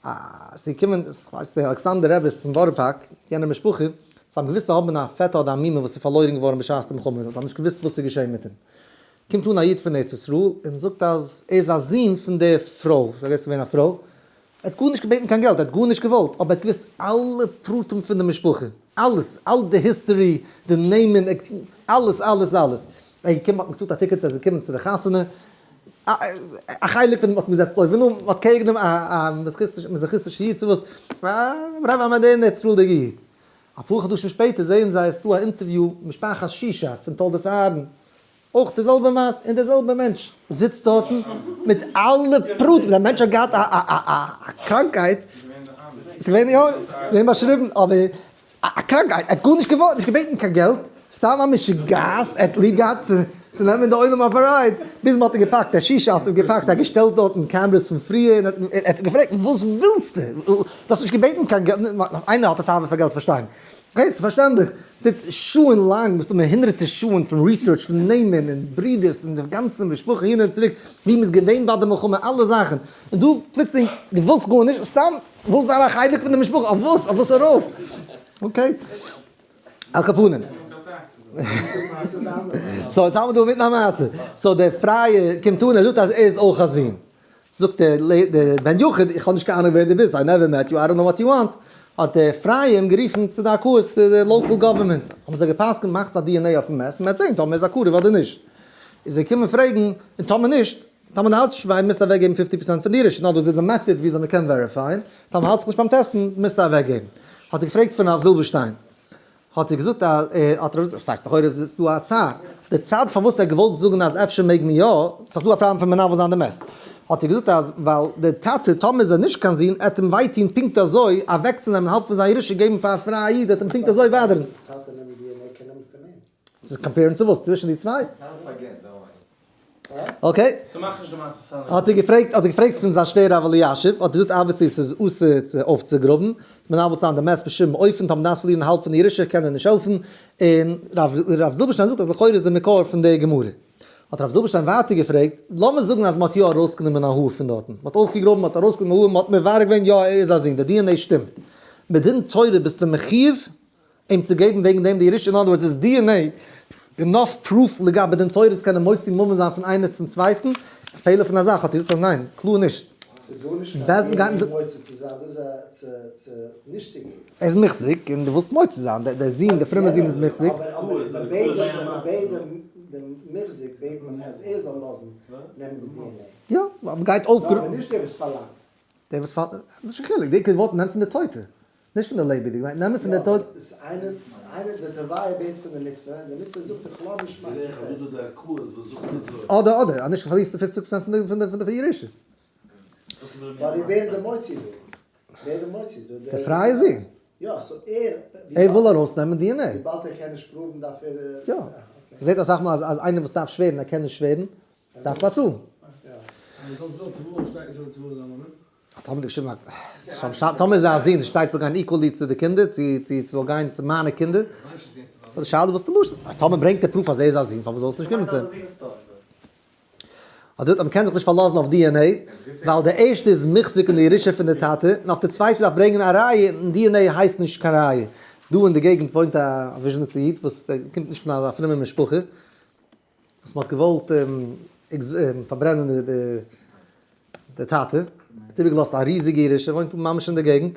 א ס'איז געקומען כ'ווייס די אלכסנדר רבי'ס פון בארא פארק, יענע משפחה, זיי האבן געוואוסט זיי האבן א פעטער אדער א מומע וואס איז פארלוירן געווארן בשעת די מלחמה, זיי האבן נישט געוואוסט וואס איז געשען מיט אים, קומט אן א איד פון ארץ ישראל און זאגט אז ער איז א זון פון די פרוי, ס'איז געווען א פרוי, ער האט גארנישט געבעטן קיין געלט, ער האט גארנישט געוואלט, אבער ער האט געוואוסט אלע פרטים פון די משפחה, אלעס, all די history, די נעמען, אלעס אלעס אלעס. ער איז געקומען, מ'האט אים געצאלט א ticket, ער איז געקומען צו די חתונה, א חלק פון דעם האט מען געזעצט אויבן אן, מ'האט קעיר גענומען א מזרחיסטישע איד צו וואס, א רב א מאדערנע ארץ ישראל'דיגע איד. אפאר חדשים שפעטער זעען זיי עס איז דא א אינטערוויו משפחת שישא פון תולדות אהרן, אויך די זעלבע מעשה און דער זעלבער מענטש זיצט דארטן מיט אלע פרטים, דער מענטש האט געהאט א קראנקייט, ס'איז געווען יא, ס'איז געווען באשריבן, אבער א קראנקייט, ער האט גארנישט געוואלט, נישט געבעטן קיין געלט, סתם א משוגעת, ער האט ליב געהאט צו נעמען די עולם אויף א ride, ביז מ'האט אים געפאקט, דער שישא האט אים געפאקט, ער האט געשטעלט דארטן cameras פון פריער, און ער האט געפרעגט וואס ווילסטו? דו האסט נישט געבעטן קיין געלט, איינער האט א תאווה פאר געלט פארשטיין. okay, ס'איז פארשטענדליך. טוט שעה'ן לאנג, מסתמא הונדרעטער שעה'ן פון research פון נעמען און ברידערס און די גאנצע משפחה הין און צוריק, ווי מ'איז געווען ביי די מלחמה, אלע זאכן. און דא פלוצלינג, דו ווילסט גארנישט, סתם ווילסט זיין א חלק פון די משפחה, אויף וואס? אויף וואס ארויף? okay. על כל פנים. so יעצט האלט מען דא אינמיטן א מעשה. so דער פרייער קומט אן, ער זאגט אז ער איז אויך א זון. זאגט דער בן יחיד, איך האב נישט קיין אהנונג ווער דו ביסט, I never met you, I don't know what you want, האט דער פרייע אים גערופן צו די ערכאות, צו די local government, האבן זיי גע'פסק'נט מאכטס א DNA אויפן מת, מ'וועט זען טאמער איז א קרוב אדער נישט. איז ער געקומען פרעגן, און טאמער נישט, טאמער דו האלטסט נישט ביי, מוזטו אוועקגעבן 50% פון די ירושה, נאר דאס איז א method וויאזוי מ'קען verify ען, טאמער האלטסט זיך נישט ביים טעסטן, מוזטו אוועקגעבן. האט ער געפרעגט פון הרב זילבערשטיין, האט ער געזאגט אז ער האט ער ס'הייסט לכאורה איז דא א צד, די צד פארוואס ער האט געוואלט זאגן אז אפשר מעג מען יא, ס'איז דאך דא א פראבלעם פון מנוול זיין די מת, האט ער געזאגט אז ווייל די טאטע טאמער איז ער נישט קיין זון עט אים וויי טון פונקט אזוי אוועקצונעמען האלב פון זיין ירושה געבן פאר א פרייע איד עט אים פונקט אזוי באדערן. טאטע נעמען DNA קען נעמען פון אים. צו compare ן צו וואס? צווישן די צוויי? okay. ס'מאכט נישט די מעשה סאנג. האט ער געפרעגט, האט ער געפרעגט פון זיין שווער רב אלישיב, האט ער געזאגט obviously ס'איז אסור צו אויפצוגראבן, מנוול צו זיין די מת בשום אופן, טאמער דארפסט פארלירן האלב פון די ירושה קען ער נישט העלפן, און רב זילבערשטיין זאגט אז לכאורה איז די מקור פון די גמרא. האט רב זילבערשטיין ווייטער געפרעגט, לאמיר זאגן אז מ'האט יא ארויסגענומען א האר פון דארטן, מ'האט אויפגעגראבן, מ'האט ארויסגענומען א האר, מ'האט מברר געווען יא ער איז א זון, די DNA שטימט, מדין תורה ביסטו מחיוב אים צו געבן וועגן דעם די ירושה, in other words איז DNA enough proof לגבי דין תורה צו קענען מוציא ממון זיין פון איינער צום צווייטן? פעלער פון א זאך האט ער געזאגט אז ניין, קלאר נישט. ס'איז גארנישט קיין בית דין גייט DNA מוציא צו זיין, דאס איז א צו נישט צו געבן. ער איז מוחזק און דו ווילסט מוציא זיין, דער זון, דער פרומער זון איז מוחזק. אבער אבער מען בעט מען בעט דעם מוחזק בעט מען אז ער זאל לאזן נעמען די DNA. יא, אבער מ'גייט אויפגראבן. אבער נישט דער וואס פארלאנגט. דער וואס פארלאנגט, נישט קיין חילוק, די ווארט נעמט פון די טויטע. נישט פון די לעבעדיגע, מיינט נעמען פון די טויטע. יא, איינער, איינער, דער תובע בעט פון די נתבע, און דער נתבע זאגט איך לאז נישט מאכן די טעסט. אדער אדער, אז נישט פארלירסטו 50% פון די פון די פון די ירושה. ווייל ווער איז דער מוציא דא? ווער איז דער מוציא דא? דער פרייע זון. יא, so ער. ער וויל ארויסנעמען DNA. וויבאלד ער קען נישט prove ן דארף ער. יא. מ'זעט אסאך מאל אז איינער וואס דארף שווערן ער קען נישט שווערן, דארף באצאלן. יא. טאמער די געשריבן א טאמער איז א זון שטייט זאל גיין equally צו די קינדער צו צו זאל גיין צו מיינע קינדער. So די שאלה וואס די לשון איז. טאמער ברענגט ער proof אז ער איז א זון פארוואס זאל עס נישט קומען צו אים? אדער אז מ'קען זיך נישט פארלאזן אויף DNA, ווייל די ערשטע איז מוחזק אין די ירושה פון די טאטע, און אויף די צווייטע דארף ברענגען א ראיה, און DNA הייסט נישט קיין ראיה. דא אין די געגנט וואוינט א וויזשניצער איד וואס קומט נישט פון אזא פרומע משפחה, וואס מ'האט געוואלט פארברענען די טאטע, האט איבערגעלאזט א ריזיגע ירושה, וואוינט ממש אין די געגנט,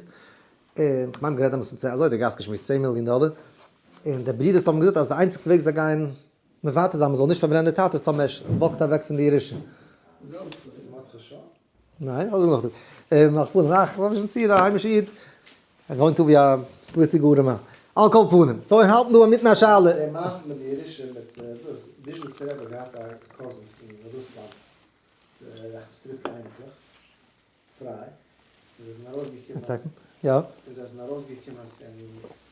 און כ'מיין מ'גערעדט דעמאלטס פון צען, אזוי די גאס געשמועסט, צען מיליאן דאלער, און די ברידערס האבן געזאגט אז די איינציגסטע וועג זיי גייען מוותר זיין מ'זאל נישט פארברענען די טאטע איז טאמער ער walk ט אוועק פון די ירושה. ניין, אדער נאך דעם. נאך פנים, אך, כ'ווייס נישט צו א היימישע איד. ער וואוינט דא ווי א בלוטיגע ארעמאן. על כל פנים. So מיר האלטן דא אינמיטן א שאלה. די מעשה מיט די ירושה מיט דאס, וויזשניצער רבי האט געהאט א cousins אין רוסלאנד, די ראחמיסטריווקא אייניקלעך, פריי, און זיי זענען ארויסגעקומען, א second, יא. און זיי זענען ארויסגעקומען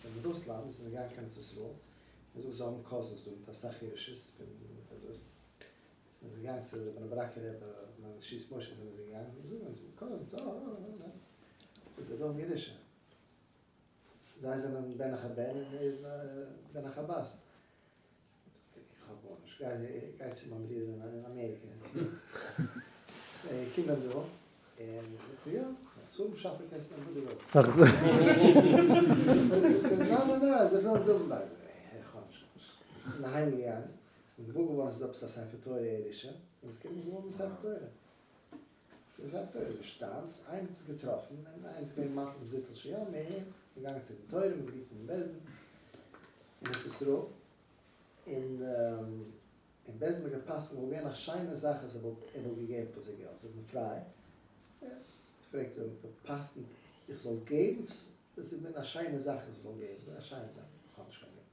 פון רוסלאנד און זענען געגאנגען קיין ארץ ישראל, און זאגט זיי האבן cousins דא מיט אסאך ירושות פון דאס, זענען זיי געגאנגען צו די בני ברק'ער רבי, מיין שיס משה זענען זיי געגאנגען, זיי זאגן אז cousins, אה אה אה אה, זיי ווילן ירושה, זיי זענען בן אחר בן און ער איז בן אחר בת. זאגט ער, איך האב גארנישט, גיי צו מיין ברודער אין אמעריקע. קומען דא, און זאגט ער, יא, ס'האבן שאפע קענסט נעמען וואס דו ווילסט. זאגט ער, ניין ניין ניין, זיי ווילן עס האבן ביי זיי. איך האב נישט גארנישט. כ'בין אהיים געגאנגען, ס'איז מיר געוואר געווארן אז ס'איז דא עפעס א ספר תורה ירושה, און עס קומט מיר זאגן די ספר תורה. די ספר תורה איז נישט דיינס, איינער האט עס געטראפן, און איינער איז געווען מתאים זיצל שוין יא מער, געגאנגען צו די תורה, מ'גערופן דעם בית דין אין ארץ ישראל, און אין בית דין האט גע'פסק'נט וואלט געווען א שיינע זאך אז ער וואלט ער וואלט געגעבן פאר זיי געלט, זיי זענען פריי, פרעגט ער גע'פסק'נט איך זאל געבן, עס איז געווען א שיינע זאך אז איך זאל געבן, א שיינע זאך, איך האב נישט קיין געלט.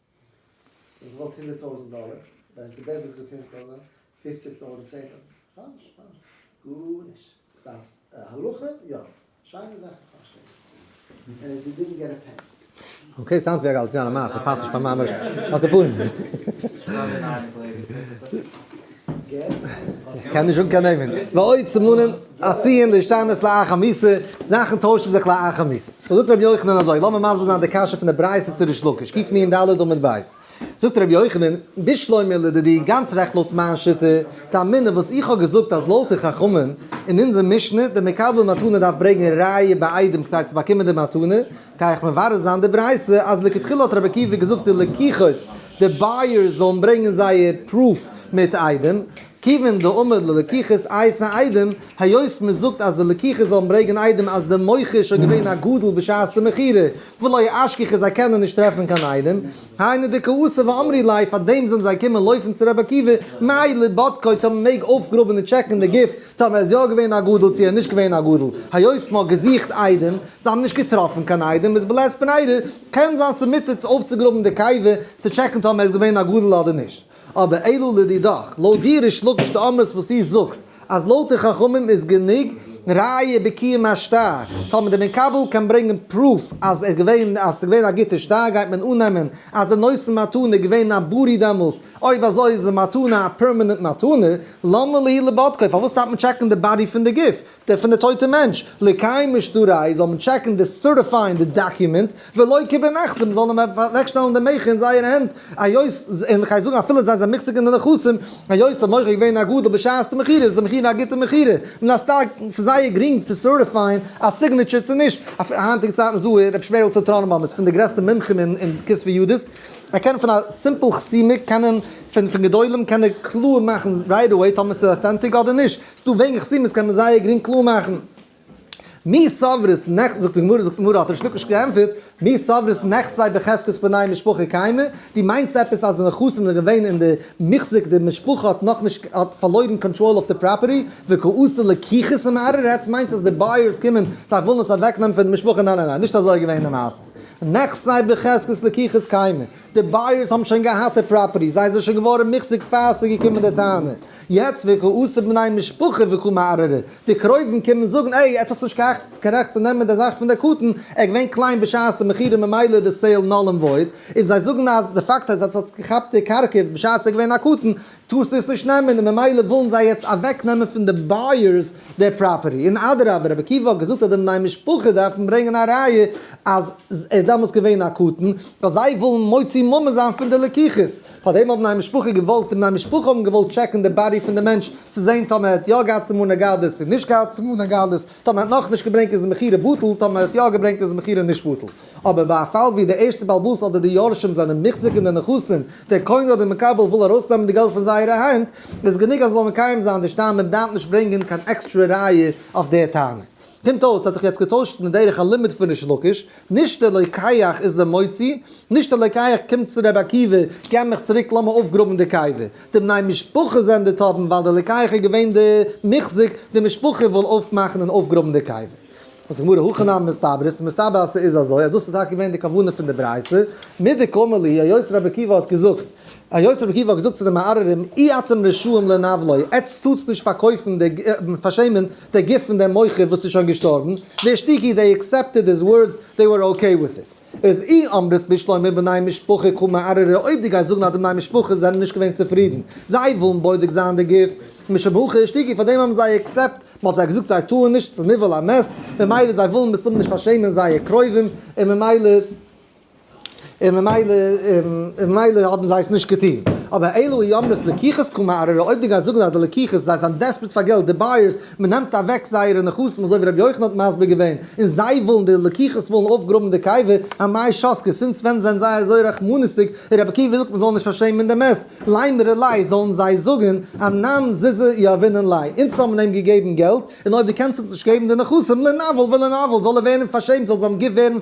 זיי האבן געוואלט 100,000 דאלער, ווייסט די בית דין האט געזאגט 100,000, 50,000, 10,000, איך האב נישט, איך האב נישט, גארנישט, איך דארף הלכה, יא, שיינע זאך, איך האב נישט קיין געלט, and they didn't get a penny. Okay, sounds ווי א גאליציאנער מעשה, פאסט נישט פאר מיין על כל פנים. איך קען נישט זאגן קיין נעמען. ועוד סימנים עשויין להשתנות לאחר מיתה, זאכן טוישן זיך לאחר מיתה. So זאגט רבי יוחנן אזוי, לאמיר מסביר זיין די קשיא פון די ברייתא צו ריש לקיש, קנ"ד עמוד ב'. זאגט רבי יוחנן, בשלמא לדידי, גאנץ רעכט לויט מיין שיטה, תאמינא וואס איך האב געזאגט אז לויט די חכמים אין אונזער משנה, די מקבל מתנה דארף ברענגען ראיה בעדים כדי צו באקומען די מתנה, גיי איך מברר זיין די ברייתא אז לכתחילה האט רבי עקיבא געזאגט די לקוחות, די buyers זאלן ברענגען זייער proof מיט עדים, כיוון דאמר ללקוחות אייתי עדים, היות מען זאגט אז די לקוחות זאלן ברענגען עדים אז די מוכר איז שוין געווען א גדול בשעת די מכירה, ולא אשכחו זיי קענען נישט טרעפן קיין עדים, היינו דקאתו ואמרי ליה, פאר דעם זענען זיי געקומען לויפן צו רבי עקיבא, מהו לבודקו טאמער מען מעג אויפגראבן און טשעקן די גוף טאמער ער איז יא געווען א גדול צו ער איז נישט געווען א גדול, היות מען האט געזוכט עדים, זיי האבן נישט געטראפן קיין עדים, איז בלית ברירה, קען זיין ס'מותר צו אויפצוגראבן די קבר צו טשעקן טאמער ער איז געווען א גדול אדער נישט. אבער אלא לדידך, לויט דיר ריש לקיש דאמרת וואס דו זאגסט אז לויט די חכמים איז גענוג ראיה בקיום השטר, טאמער דער מקבל קען ברענגען proof אז ער געווען אז ס'איז געווען א גוטע שטר גייט מען אננעמען אז די נותן מתנה איז געווען א בריא דעמאלס, אויב אזוי איז די מתנה א permanent מתנה, למה להו לבודקו, פארוואס דארף מען טשעקן די body פון די גוף? דער פון די טויטע מענטש, לקיימא שטריה זאל מען טשעקן די certifying די document, ולוקי בנכסי, מען זאל אים אוועקשטעלן די מכר אין זייערע הענט, היות, און כ'גיי זאגן אפילו זיי זענען מוחזק אין די נכסים, היות די מוכר איז געווען א גדול בשעת די מכירה איז די מכירה א גוטע מכירה, מן הסתם ס'איז זייער גרינג צו certify ען א signature צו נישט, היינטיגע צייטן איז דא ר' שמערל צענטראלנבוים איז פון די גרעסטע מומחים אין כתבי ידות, ער קען פון א simple חתימה קענען פון גדולים קען ער קלאר מאכן right away טאמער ס'איז authentic אדער נישט. ס'דא וועגן חתימות קען מען זייער גרינג קלאר מאכן. מי סברת נכ, זאגט די גמרא, זאגט די גמרא האט ריש לקיש געענטפערט, מי סברת נכסי בחזקת בני משפחה קיימי, דו מיינסט עפעס אז די נכסים זענען געווען אין די מוחזק די משפחה האט נאכנישט האט פארלוירן קאנטראל אויף די property, וקאתי לקוחות ומערערי, עטס מיינטס אז די buyers קומען זיי ווילן עס אוועקנעמען פון די משפחה, ניין ניין ניין נישט אזוי איז געווען די מעשה, נכסי בחזקת לקוחות קיימי, די buyers האבן שוין געהאט די property, זיי זענען שוין געווארן מוחזק פאר ס'איז געקומען די טענה. יעצט וקאתי בני משפחה וקא מערערי, די קרובים קומען זאגן עי עטס האטס נישט קיין רעכט צו נעמען די זאך פון די קטן, ער איז געווען קליין בשעת די מכירה ממילא איז די sale null and void, און זיי זאגן אז די פאקט אז עטס האטס געכאפט די קרקע בשעת ער איז געווען א קטן טארסטו עס נישט נעמען, און ממילא ווילן זיי יעצט אוועק נעמען פון די buyers דער property, און אדרבה רבי עקיבא האט געזאגט אז די בני משפחה דארפן ברענגען א ראיה אז ער איז דעמאלס געווען א קטן, ווייל זיי ווילן מוציא ממון זיין פון די לקוחות, פארדעם האבן בני משפחה געוואלט, די בני משפחה האבן געוואלט טשעקן די body פון די מענטש צו זען טאמער ער האט יא געהאט סימני גדלות צו נישט געהאט סימני גדלות, טאמער ער האט נאכנישט געברענגט איז די מכירה בטל, טאמער ער האט יא געברענגט איז די מכירה נישט בטל. אבער ביי א פאל ווי דער ערשטער בעל הבית אדער די יורשים זענען מוחזק אין די נכסים, דער קונה אדער מקבל וויל ארויסנעמען די געלט פון זייערע הענט, איז גענוג אז ער זאל מקיים זיין די שטר, מען דארף נישט ברענגען קיין עקסטרע ראיה אויף דער טענה. קומט אויס האט זיך יעצט געטוישט אין דרך הלימוד פון ריש לקיש, נישט דער לוקח איז דער מוציא, נישט דער לוקח קומט צו רבי עקיבא, געב מיך צוריק לאמיר אויפגראבן די קבר. די בני משפחה זענען די תובעים ווייל דער לוקח איז געווען די מוחזק, די משפחה וויל אויפמאכן און אויפגראבן די קבר. זאגט די גמרא הכי נמי מסתברא, ס'איז מסתבר אז ס'איז אזוי, אז דאס איז טאקע געווען די כוונה פון די ברייתא, מדקאמר להו, היות רבי עקיבא האט געזאגט, היות רבי עקיבא האט געזאגט צו די מערערים, אי אתם רשאים לנוולו, עטץ טארטס נישט פארקויפן די, פארשעמען די גוף פון דעם מוכר וואס איז שוין געשטארבן, ואישתיקו, they accepted his words, they were okay with it. איז אי אמרת בשלמא בני משפחה קא מערערי, אויב דו גייסט זאגן אז די בני משפחה זענען נישט געווען צופרידן, זיי ווילן בודק זיין די גוף, משום הכי אישתיקו, פארדעם האבן זיי accept, מען האט זיי געזאגט זיי טארן נישט, ס'איז ניוול המת, ממילא זיי ווילן מסתמא נישט פארשעמען זייער קרובים, און ממילא און ממילא און ממילא האבן זיי עס נישט געטון. אבער אלא אי אמרת לקוחות קא מערערי, אויב דו גייסט זאגן אז די לקוחות זיי זענען desperate פאר געלט, די buyers, מען נעמט אוועק זייערע נכסים אזוי ווי רבי יוחנן האט מסביר געווען, און זיי ווילן, די לקוחות ווילן אויפגראבן די קבר, אמאי שתקי, since ווען זענען זיי אזוי רחמנות'דיג, און רבי עקיבא זאגט מען זאל נישט פארשעמען די מת, לימרו ליה, זאלן זיי זאגן, אנן זוזי יהבינן ליה, אונז האבן אים געגעבן געלט, און אויב דו קענסט אונז נישט געבן די נכסים, לינוול ולינוול, זאל ער ווערן פארשעמט, זאל זיין גוף ווערן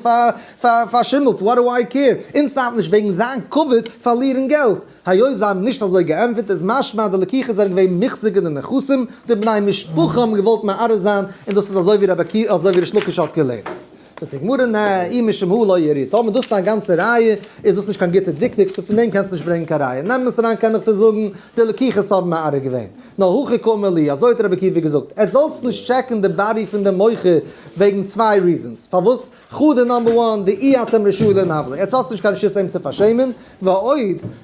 פארשימלט, what do I care, אונז דארף נישט וועגן זיין כבוד פארלירן געלט. היות זיי האבן נישט אזוי געענטפערט איז משמע אז די לקוחות זענען געווען מוחזק אין די נכסים, די בני משפחה האבן געוואלט מערער זיין, און דאס איז אזוי ווי רבי עקיבא אזוי ווי ריש לקיש האט געלערנט. זאגט די גמרא נע, אי משום הא לא איריא, טאמער דאס איז דיין גאנצע ראיה, איז דאס נישט קיין גוטע דקדוק, so פון דעם קענסטו נישט ברענגען קיין ראיה. אין אמת אריין קען איך דיר זאגן, די לקוחות האבן מערער געווען. נאר הכי קאמר להו, אזוי האט רבי עקיבא געזאגט, עטס זאלטס נישט טשעקן די body פון די מוכר וועגן צוויי reasons, פארוואס? חדא number one, דאי אתם רשאי לנוולו, עטס האטס נישט קיין רשות אים צו פארשעמען, ועוד,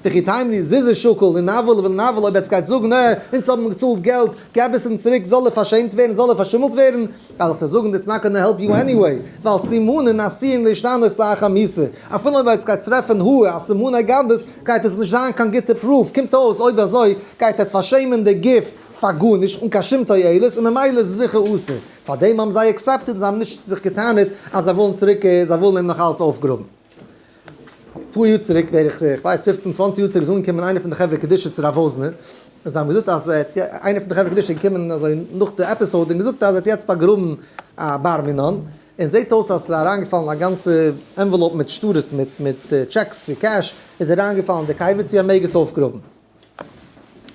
דכי תימרו זוזי שקול לינוול ולינוול אויב עטס גייט זאגן נע, אונז האבן געצאלט געלט, געב עס אונז צוריק זאל ער פארשעמט ווערן זאל ער פארשימלט ווערן, וועל איך דיר זאגן it's not gonna help you anyway, ווייל סימנין עשויין להשתנות לאחר מיתה, אפילו אויב עטס גייטס טרעפן ה א סימני גדלות גייט עס נישט זיין קיין גוטע proof, קומט אויס אויב אזוי גייט עטס פארשעמען די גוף פאר גארנישט אן קיין שום תועלת און ממילא איז עס זיכער אסור. פאר דעם האבן זיי accepted און זיי האבן נישט זיך געטענה'ט אז זיי ווילן צוריק זיי ווילן אים נאך אלץ אויפגראבן. אפאר יאר צוריק, בערך איך ווייס פופצן צוואנציג יאר צוריק איז אנגעקומען איינער פון די חברה קדישא צו רב וואזנער, און זיי האבן געזאגט אז ער האט איינער פון די חברה קדישא איז געקומען אזוי נאך די episode און געזאגט אז ער האט יעצט באגראבן א בר מינן, און זעט אויס אז ס'איז אריינגעפאלן א גאנצע envelope מיט שטרות מיט מיט checks צו cash איז אריינגעפאלן אין די קבר צו ער מעג עס אויפגראבן.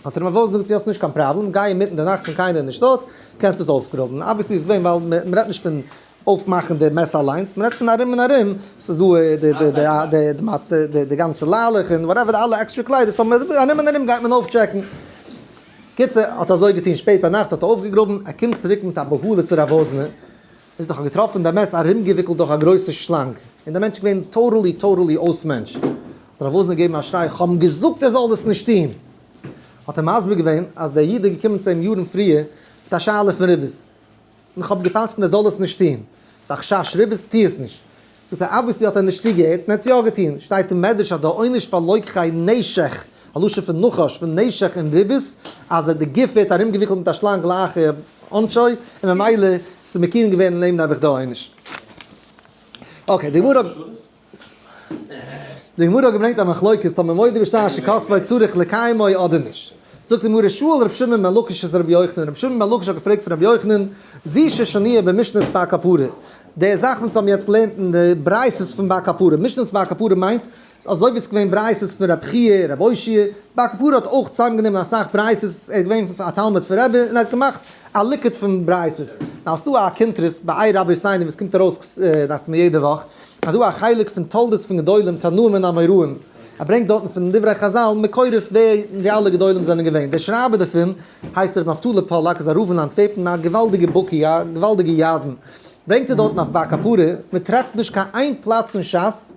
האט ר' וואזנער געזאגט יא ס'נישט קיין פראבלעם, גיי אינמיטן די נאכט ווען קיינער איז נישט דארט, קענסט עס אויפגראבן, obviously איז געווען ווייל מ'רעדט נישט פון אויפמאכן די מת אליינס, מ'רעדט פון ארום און ארום, ס'איז דא די די גאנצע ליילעך און whatever די אלע עקסטרע קליידער, so ארום און ארום גייט מען אויפטשעקן. קיצור, האט אזוי געטון, שפעט ביינאכט האט ער אויפגעגראבן, ער קומט צוריק מיט א בהלה צו רב וואזנער, ער זאגט איך האב געטראפן דעם מת ארומגעוויקלט דורך א גרויסע שלאנג, און דער מענטש איז געווען totally totally אויס מענטש. האט רב וואזנער געגעבן א שריי, איך האב אים געזאגט ער זאל דאס נישט טון! האט ער מסביר געווען אז דער איד איז געקומען צו אים יארן פריער מיט א שאלה פון ריבית, און איך האב גע'פסק'נט ער זאל עס נישט טון, ס'איז א חשש ריבית, טו עס נישט. זאגט ער, obviously האט ער נישט צוגעהערט און ער האט עס יא געטון, שטייט אין מדרש אז דער עונש פאר לוקחי נשך, א לשון פון נחש, פון נשך און ריבית, אז די גוף ווערט ארומגעוויקלט מיט א שלאנג לאחר עונשו, און ממילא איז מקוים געווען אין אים נעבעך די עונש. okay, די גמרא די גמרא האט געברענגט א מחלוקת טאמער מודה בשטר שכתבו צריך לקיימו אדער נישט. זאגט די גמרא שאל ר' שמעון בן לקיש את רבי יוחנן, ר' שמעון בן לקיש האט געפרעגט פון רבי יוחנן, זו ששנויה במשנת בר קפרא, די זאך וואס האבן יעצט געלערנט אין די ברייתות פון בר קפרא, משנת בר קפרא מיינט אזוי ווי עס איז געווען ברייתות פון רב חייא, רב אושעיא, בר קפרא האט אויך צוזאמגענומען אסאך ברייתות, ער איז געווען א תלמיד פון רבי און ער האט געמאכט א ליקוט פון ברייתות. now ס'דא א קונטרס ביי רבותינו וואס קומט ארויס דאכט מיר יעדע וואך, אז דא א חלק פון תולדות פון גדולים תנאים און אמוראים, ער ברענגט דארטן פון דברי חזל מקורות ווער די אלע גדולים זענען געווען, דער שרייבער דערפון הייסט ר' נפתלי פאללאק איז א רב אין אנטווערפן א געוואלדיגע בקי א געוואלדיגע ידען, ברענגט ער דארטן אויף בר קפרא, מען טרעפט נישט קיין איין פלאץ אין שס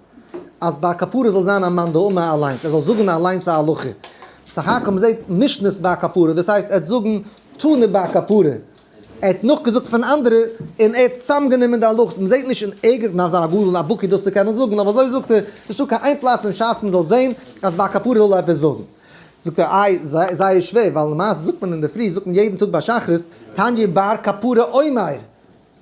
אז בר קפרא זאל זיין א מאן דאמר אליינס, ער זאל זאגן אליינס א הלכה. סך הכל מ'זעט משנת בר כפרה, דאס הייסט ער האט זאגן תנא בר כפרה, ער האט נאכגעזאגט פון אנדערע און ער האט צוזאמגענומען די הלכות, מ'זעט נישט אין ערגעץ, מ'דארף זיין א גדול און א בקי דאס צו קענען זאגן, אבער אזוי זאגט ער, ס'נישטא קיין איין פלאץ אין שס מ'זאל זען אז בר כפרה זאל עפעס זאגן. זאגט ער איי זייער שווער, ווייל למעשה זאגט מען אינדערפרי זאגט מען יעדן טאג ביי שחרית תניא בר כפרה אומר.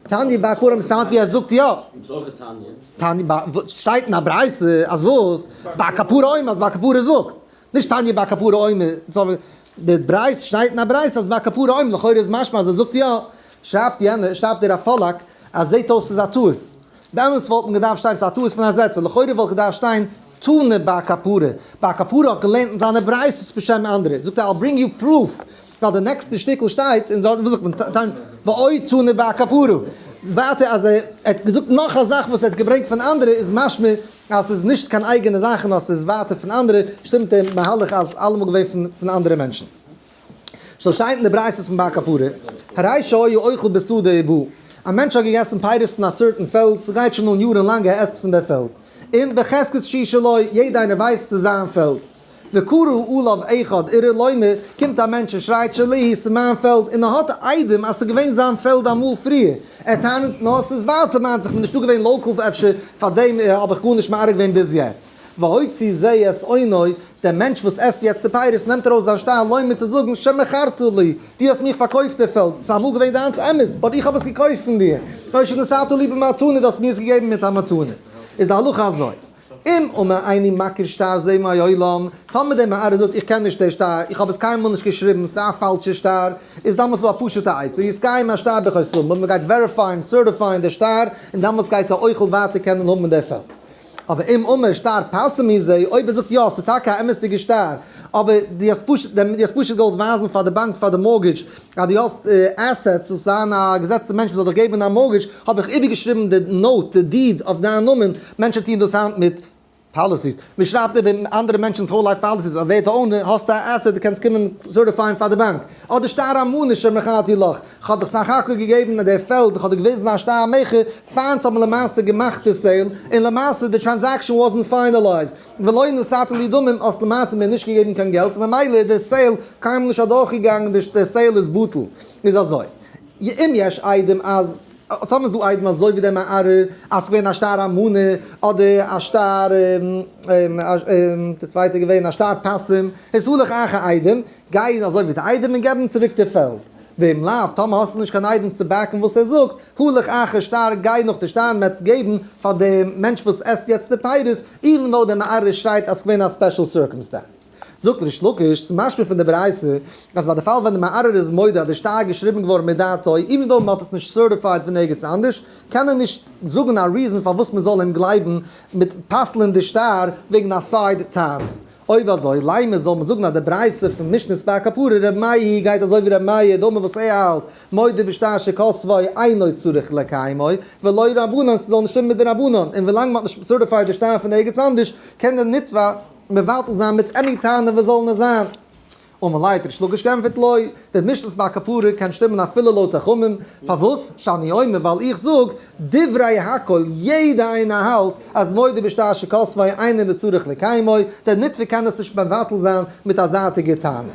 תניא בר כפרה sound ווי ער זאגט יא. וואס אויך איז תניא? תניא בר, שטייט אין א ברייתא אז וואס? בר כפרה אומר אז בר כפרה זאגט. נישט תניא בר כפרה אומר, די ברייתא שטייט אין א ברייתא אז בר כפרה אומר, לכאורה איז משמע אז ער זאגט יא. שרייבט יענער, שרייבט דער רב פאללאק, אז זעט אויס ס'איז א טעות. באמת וואלט מען געדארפט שטיין ס'איז א טעות פון א זעצער, לכאורה וואלט געדארפט שטיין תנא בר כפרה, בר כפרה האט געלערנט אין זיינע ברייתות בשם אנדערע, זאגט ער I'll bring you proof, ווייל די נעקסטע שטיקל שטייט און וואס זאגט מען ועוד תנא בר כפרה, ווייטער אז ער האט געזאגט נאך א זאך וואס ער האט געברענגט פון אנדערע איז משמע אז ס'איז נישט קיין אייגענע זאכן נאר ס'איז ווייטער פון אנדערע, שטימט די מהלך אז אלעמאל געווען פון אנדערע מענטשן. סאו שטייט אין די ברייתות פון בר כפרה, הרי שהיה אוכל בשדה ובא, א מענטש האט געגעסן פירות פון א certain פעלד, ס'גייט שוין אן יארן לאנג ער עסט פון דער פעלד, און בחזקת שהיא שלו, יעדע איינער ווייסט ס'איז זיין פעלד. וקרא עליו אחד ערער לומר, קומט א מענטש און שרייט שלי היא, ס'איז מיין פעלד, און ער האט עדים אז ס'איז געווען זיין פעלד אמאל פריער, ער טענה'ט נאר ס'איז ווייטער מיינט זיך, כ'בין נישטא געווען local אפשר פארדעם האב איך גארנישט מערער געווען ביז יעצט. והוציא זה את אונו, דער מענטש וואס עסט יעצט די פירות נעמט ארויס זיין שטר לומר צו זאגן שמכרת לי, דו האסט מיך פארקויפט די פעלד, ס'איז אמאל געווען דיינס אמת, but איך האב עס געקויפט פון דיר, או שנתת לי במתנה, דו האסט מיר עס געגעבן מיט א מתנה. איז די הלכה אזוי, אם אמר איני מכיר שטר זה מעולם, טאמער דער מערער זאגט איך קען נישט דער שטר, איך האב עס קיינמאל נישט געשריבן, ס'איז א פאלשע שטר, איז דאמאלס דא א פשוטע עצה, יתקיים השטר בחותמיו, מ'גייט verify ען, certify ען דער שטר, און דאמאלס גייט דער אוכל ווייטער קענען האבן דער פעלד. אבער אם אמר שטר פסים הוא זה, אויב ער זאגט יא, ס'איז טאקע א אמת'דיגע שטר, אבער דו האסט פשוט, דו האסט פשוט געוואלט ווייזן פאר די באנק פאר די mortgage אז דו האסט assets, זאלסט זיין א געזעצטע מענטש מ'זאל דיך געבן א mortgage, האב איך איבערגעשריבן די note, די deed אויף דיין נאמען, מענטשן טוען דאס היינט מיט policies, מ'שרייבט איבער אנדערע מענטשנ'ס whole life policies, אויב ווערט א owner, האסטו א asset דו קענסט קומען certify ען פאר די באנק, אדער שטר המנה שמכרתי לך, כ'האב דיך סך הכל געגעבן די פעלד, כ'האב דיר געוויזן א שטר מכר, פיינס האבן למעשה געמאכט די sale, און למעשה די transaction wasn't finalized, ולא נתת לי דמים, האסט למעשה מיר נישט געגעבן קיין געלט, ממילא איז די sale קיינמאל נישט אדורכגעגאנגען, די sale איז בטל. איז אזוי, אם יש עדים אז, טאמער איז דא עדים אזוי ווי דער מערער, אז ס'געווען א שטר המנה, אדער א שטר, די צווייטע איז געווען א שטר פסים, התהלך אחר עדים, גיי אזוי ווי די עדים און געב אים צוריק די פעלד. ואם לאו, טאמער האסטו נישט קיין עדים צו back ן וואס ער זאגט, הלך אחר שטר, גיי נאך די שטר און מעטס געבן פאר דעם מענטש וואס עסט יעצט די פירות, even though דער מערער שרייט אז ס'געווען א special circumstance. זאגט ריש לקיש, ס'איז משמע פון די ברייתא, אז ביי די פאל ווען דער מערער איז מודה אז די שטר איז געשריבן געווארן מדעתו, even though מ'האט עס נישט certified פון ערגעץ אנדערש, קען ער נישט זאגן א reason פארוואס מ'זאל אים גלייבן מיט פסל'ען די שטר וועגן א side טענה. אויב אזוי, לימא זאל מען זאגן אז די ברייתא פון משנת בר כפרה ר' מאיר גייט אזוי ווי ר' מאיר דאמר וואס ער האלט, מודה בשטר שכתבו אינו צריך לקיימו, ולא רבנן ס'זאל נישט שטימען מיט די רבנן, און ווילאנג מ'האט נישט certified די שטר פון ערגעץ אנדערש, קען דער נתבע מבטל זיין מיט any טענה וואס זאל נאר זיין. אמר ליה האט ריש לקיש גענטפערט לא, די משנת בר כפרה קען שטימען אפילו לויט חכמים, פארוואס? שאני אומר ווייל איך זאג, דברי הכל, יעדע איינער האלט אז מודה בשטר שכתבו אינו צריך לקיימו, דער נתבע קען עס נישט מבטל זיין מיט א זייטיגע טענה.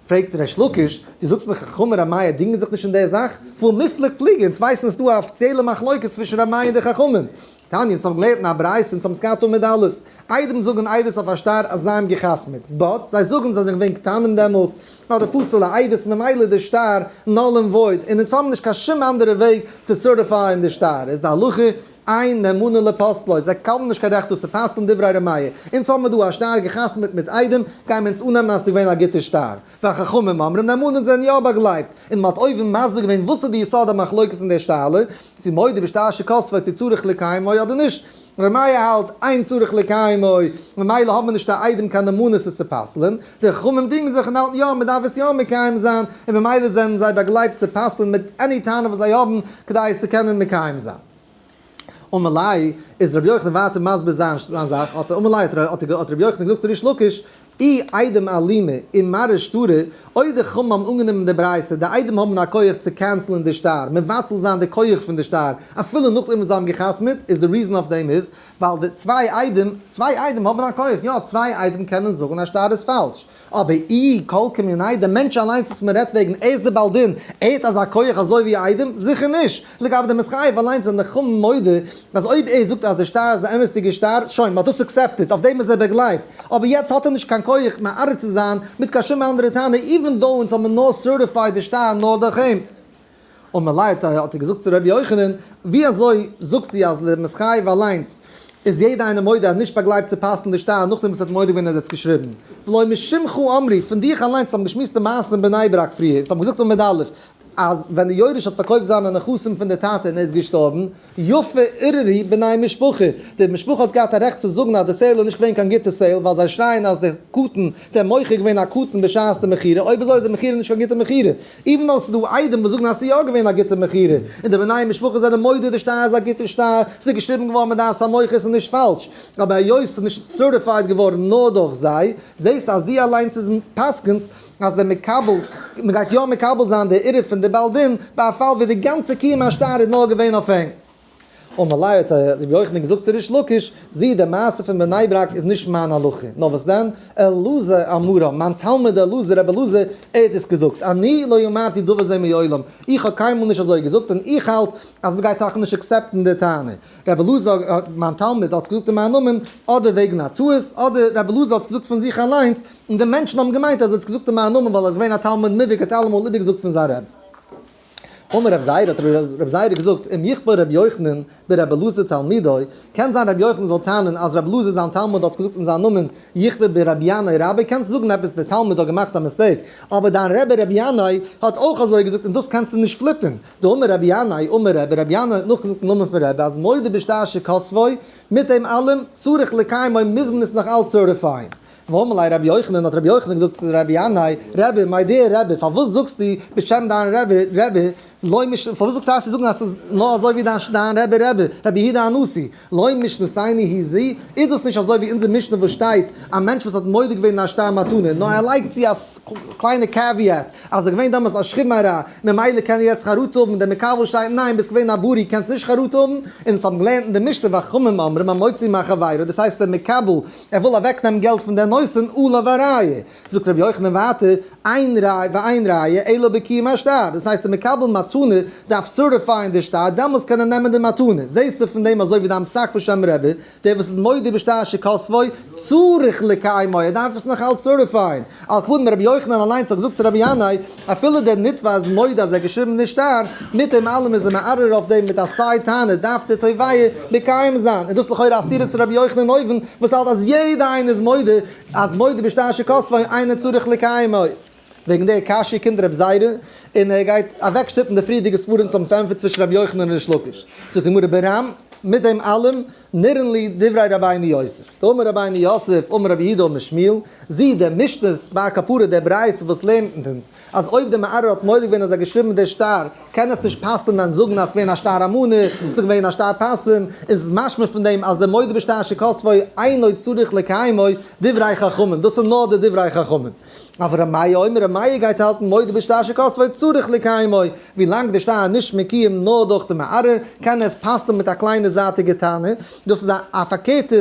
פרעגט ריש לקיש, דו זאגסט מיר חכמים ר' מאיר דינגען זיך נישט אין דער זאך? והא מיפלג פליגי, אונז ווייסן עס איז דא א אפיציעלע מחלוקת צווישן ר' מאיר און די חכמים. תניא, אונז האבן געלערנט אין א ברייתא, אונז האבן עס געהאט עמוד א', עדים זאגן עדות אויף א שטר אז זיי האבן גע'חתמ'עט, but זיי זאגן זיי זענען געווען קטנים דעמאלס, אדער פסול'ע עדות, ממילא איז די שטר null and void, און אונז האבן נישט קיין שום אנדערע וועג צו certify ען די שטר, איז די הלכה אין נאמנין לפוסלו, זיי האבן נישט קיין רעכט דאס צו פסל'ן דברי ר' מאיר, אונז האבן מיר דא א שטר גע'חתמ'עט מיט עדים, גייען מיר אונז אננעמען אז ס'איז געווען א גוטע שטר. וחכמים אומרים נאמנין זענען יא באגלייבט, און מ'האט אויבן מסביר געווען וואס איז די יסוד המחלוקת אין דער שאלה, צו מודה בשטר שכתבו צו צריך לקיימו אדער נישט. ר' מאיר האלט, אין צריך לקיימו, ממילא האט מען נישט א עדים קיין נאמנות עס צו פסל'ען, די חכמים דינגען זיך און האלטן יא מ'דארף עס יא מקיים זיין, און ממילא זענען זיי באגלייבט צו פסל'ען מיט any טענה וואס זיי האבן כדי עס צו קענען מקיים זיין. אמר ליה, איז רבי יוחנן ווייטער מסביר זיין זאך, האט אמר ליה, האט רבי יוחנן געזאגט צו ריש לקיש, אי עדים אלימא ומרעי שטרא, אויב די חכמים האבן אנגענומען די ברייתא, די עדים האבן א כח צו cancel ען די שטר, מבטל זיין די כח פון די שטר, אפילו נאכדעם וואס זיי האבן גע'חתמ'עט, איז די reason אויף דעם איז, ווייל די צוויי עדים, צוויי עדים האבן א כח, יא, צוויי עדים קענען זאגן א שטר איז פאלש. אבער אי כל כמיניה, דער מענטש אליינס וואס מען רעדט וועגן, ער איז דער בעל דין, ער האט אזא כח אזוי ווי עדים? זיכער נישט! לגבי די מתחייב אליינס זענען די חכמים מודה אז אויב ער זאגט אז די שטר איז א אמת'דיגע שטר, שוין, מען האט דאס accepted, אויף דעם איז ער באגלייבט, אבער יעצט האט ער נישט קיין כח מערער צו זיין מיט קיין שום אנדערע טענה, even though אונז האבן נאר certified די שטר נאר דורך אים. אמר ליה האט ער געזאגט צו רבי יוחנן, ווי אזוי זאגסטו אז למתחייב אליינס איז יעדע איינער מודה אז נישט באגלייבט צו פסל'ן די שטר נאכדעם וואס ער האט מודה געווען אז ער האט עס געשריבן? ולא משמך אמרי, פון דיך אליינס האבן געשמועסט די מעשה אין בני ברק פריער, אונז האבן געזאגט עמוד א', אז ווען די יורש האט פארקויפט זיינע נכסים פון די טאטע און ער איז געשטארבן, יפה ערערו בני משפחה, די משפחה האט געהאט א רעכט צו זאגן אז די sale איז נישט געווען קיין גוטע sale ווייל זיי שרייען אז די קטן, דער מוכר איז געווען א קטן בשעת די מכירה, אויב אזוי איז די מכירה נישט קיין גוטע מכירה, even though ס'איז דא עדים וואס זאגן אז ס'איז יא געווען א גוטע מכירה, און די בני משפחה זענען מודה די שטר איז א גוטע שטר, ס'איז געשריבן געווארן מדעת המוכר ס'איז נישט פאלש, אבער היות ס'איז נישט certified געווארן נאר דורך זיי, זעסטו אז דו אליינס איז פסק'נסט אז דער מקבל, מען גייט יא מקבל זיין די עירוב פון די בעל דין, ביי א פאל ווי די גאנצע קיום השטר איז נאר געווען אויף אים. אמר ליה האט רבי יוחנן געזאגט צו ריש לקיש, זי די מעשה פון בני ברק איז נישט מיין הלכה, נאר וואס דען, אלעזר אמרה, מיין תלמיד אלעזר, רבי אלעזר, ער האט עס געזאגט, אני לא אמרתי דבר זה מעולם, איך האב קיינמאל נישט אזוי געזאגט און איך האלט אז מען גייט טאקע נישט accept ן די טענה. רבי אלעזר, מיין תלמיד, האט עס געזאגט אין מיין נאמען, אדער וועגן א טעות, אדער רבי אלעזר האט עס געזאגט פון זיך אליינס, און די מענטשן האבן געמיינט אז ער האט עס געזאגט אין מיין נאמען ווייל ער איז געווען א תלמיד מובהק האט אלעמאל איבערגעזאגט פון זיין רבי. אמר רב זירא, האט רב זירא געזאגט, אם יכפר רבי יוחנן ברבי אלעזר תלמידו, קען זיין רבי יוחנן זאל טענה'ן אז רבי אלעזר זיין תלמיד האט עס געזאגט אין זיין נאמען, יכפר ברבי ינאי רבי, קענסט זאגן עפעס דער תלמיד האט געמאכט א mistake, אבער דיין רבי רבי ינאי האט אויך אזוי געזאגט און דאס קענסטו נישט flip ן. דאמר רבי ינאי אמר רבי, רבי ינאי האט נאכגעזאגט אין נאמען פון רבי אז מודה בשטר שכתבו, מיט דעם אלעם, צריך לקיימו מוז מען עס נאך אלץ certify ען. ואמר ליה רבי יוחנן, האט רבי יוחנן געזאגט צו רבי ינאי, רבי, my dear רבי, פארוואס זאגסטו בשם דיין רבי, רבי, לא מש, פארוואס זאגסטו אז צו זאגן אז ס'איז נאר אזוי ווי דיין דיין רבי רבי, רבי יהודה הנשיא, לא משנתנו היא זו, איז דאס נישט אזוי ווי אונזער משנה וואס שטייט, א מענטש וואס האט מודה געווען אין א שטר מתנה, נאר ער לייגט צו א קליינע caveat, אז ער איז געווען דעמאלס א שכיב מרע, ממילא קען ער יעצט חרטה האבן, דער מקבל שטייט ניין ביסט געווען א בריא קענסט נישט חרטה האבן, און אונז האבן געלערנט אין די משנה וחכמים אומרים המוציא מחבירו, דאס הייסט דער מקבל ער וויל אוועקנעמען געלט פון דער נותן עליו הראיה, זאגט רבי יוחנן ווייטער, אין ראיה ואין ראיה אלא בקיום השטר, דאס הייסט דער מקבל מתנה דארף certify ען די שטר, דעמאלס קען ער נעמען די מתנה, זעסטו פון דעם אזוי ווי דיין פסק בשם רבי, דער וואס איז מודה בשטר שכתבו צריך לקיימו, ער דארף עס נאך אלץ certify ען, על כל פנים רבי יוחנן אליינס האט געזאגט צו רבי ינאי, אפילו דער נתבע איז מודה אז ער האט געשריבן די שטר, מיט דעם אלעם איז ער מערער אויף דעם מיט א side טענה, דארף דער תובע מקיים זיין, און דאס לכאורה א סתירה צו רבי יוחנן אויבן, וואס האלט אז יעדע איינער איז מודה אז מודה בשטר שכתבו אינו צריך לקיימו. וועגן דער קשיא קומט רב זירא און ער גייט אוועקשטופן די פריערדיגע ספרים צום פעמפער צווישן רבי יוחנן און ריש לקיש. זאגט די גמרא ברם, מיט דעם אלעם נראין לי דברי רבינו יוסף. דאמר רבינו יוסף אמר רבי יהודה אמר שמואל, זי דער משנת בר כפרה דער ברייתא וואס לערנט אונז אז אויב דער מערער האט מודה געווען אז ער האט געשריבן דער שטר קען עס נישט פסל'ן און זאגן אז ס'געווען א שטר אמנה, ס'איז געווען א שטר פסים, און ס'איז משמע פון דעם אז דער מודה בשטר שכתבו אינו צריך לקיימו דברי חכמים, דאס איז נאר די דברי חכמים. אבער ר' מאיר אומר, ר' מאיר גייט האלטן מודה בשטר שכתבו צריך לקיימו, ווי לאנג די שטר איז נישט מקוים נאר דורך די מערער, קען ער עס פסל'ן מיט א קליינע זייטיגע טענה, דאס איז א פארקערטע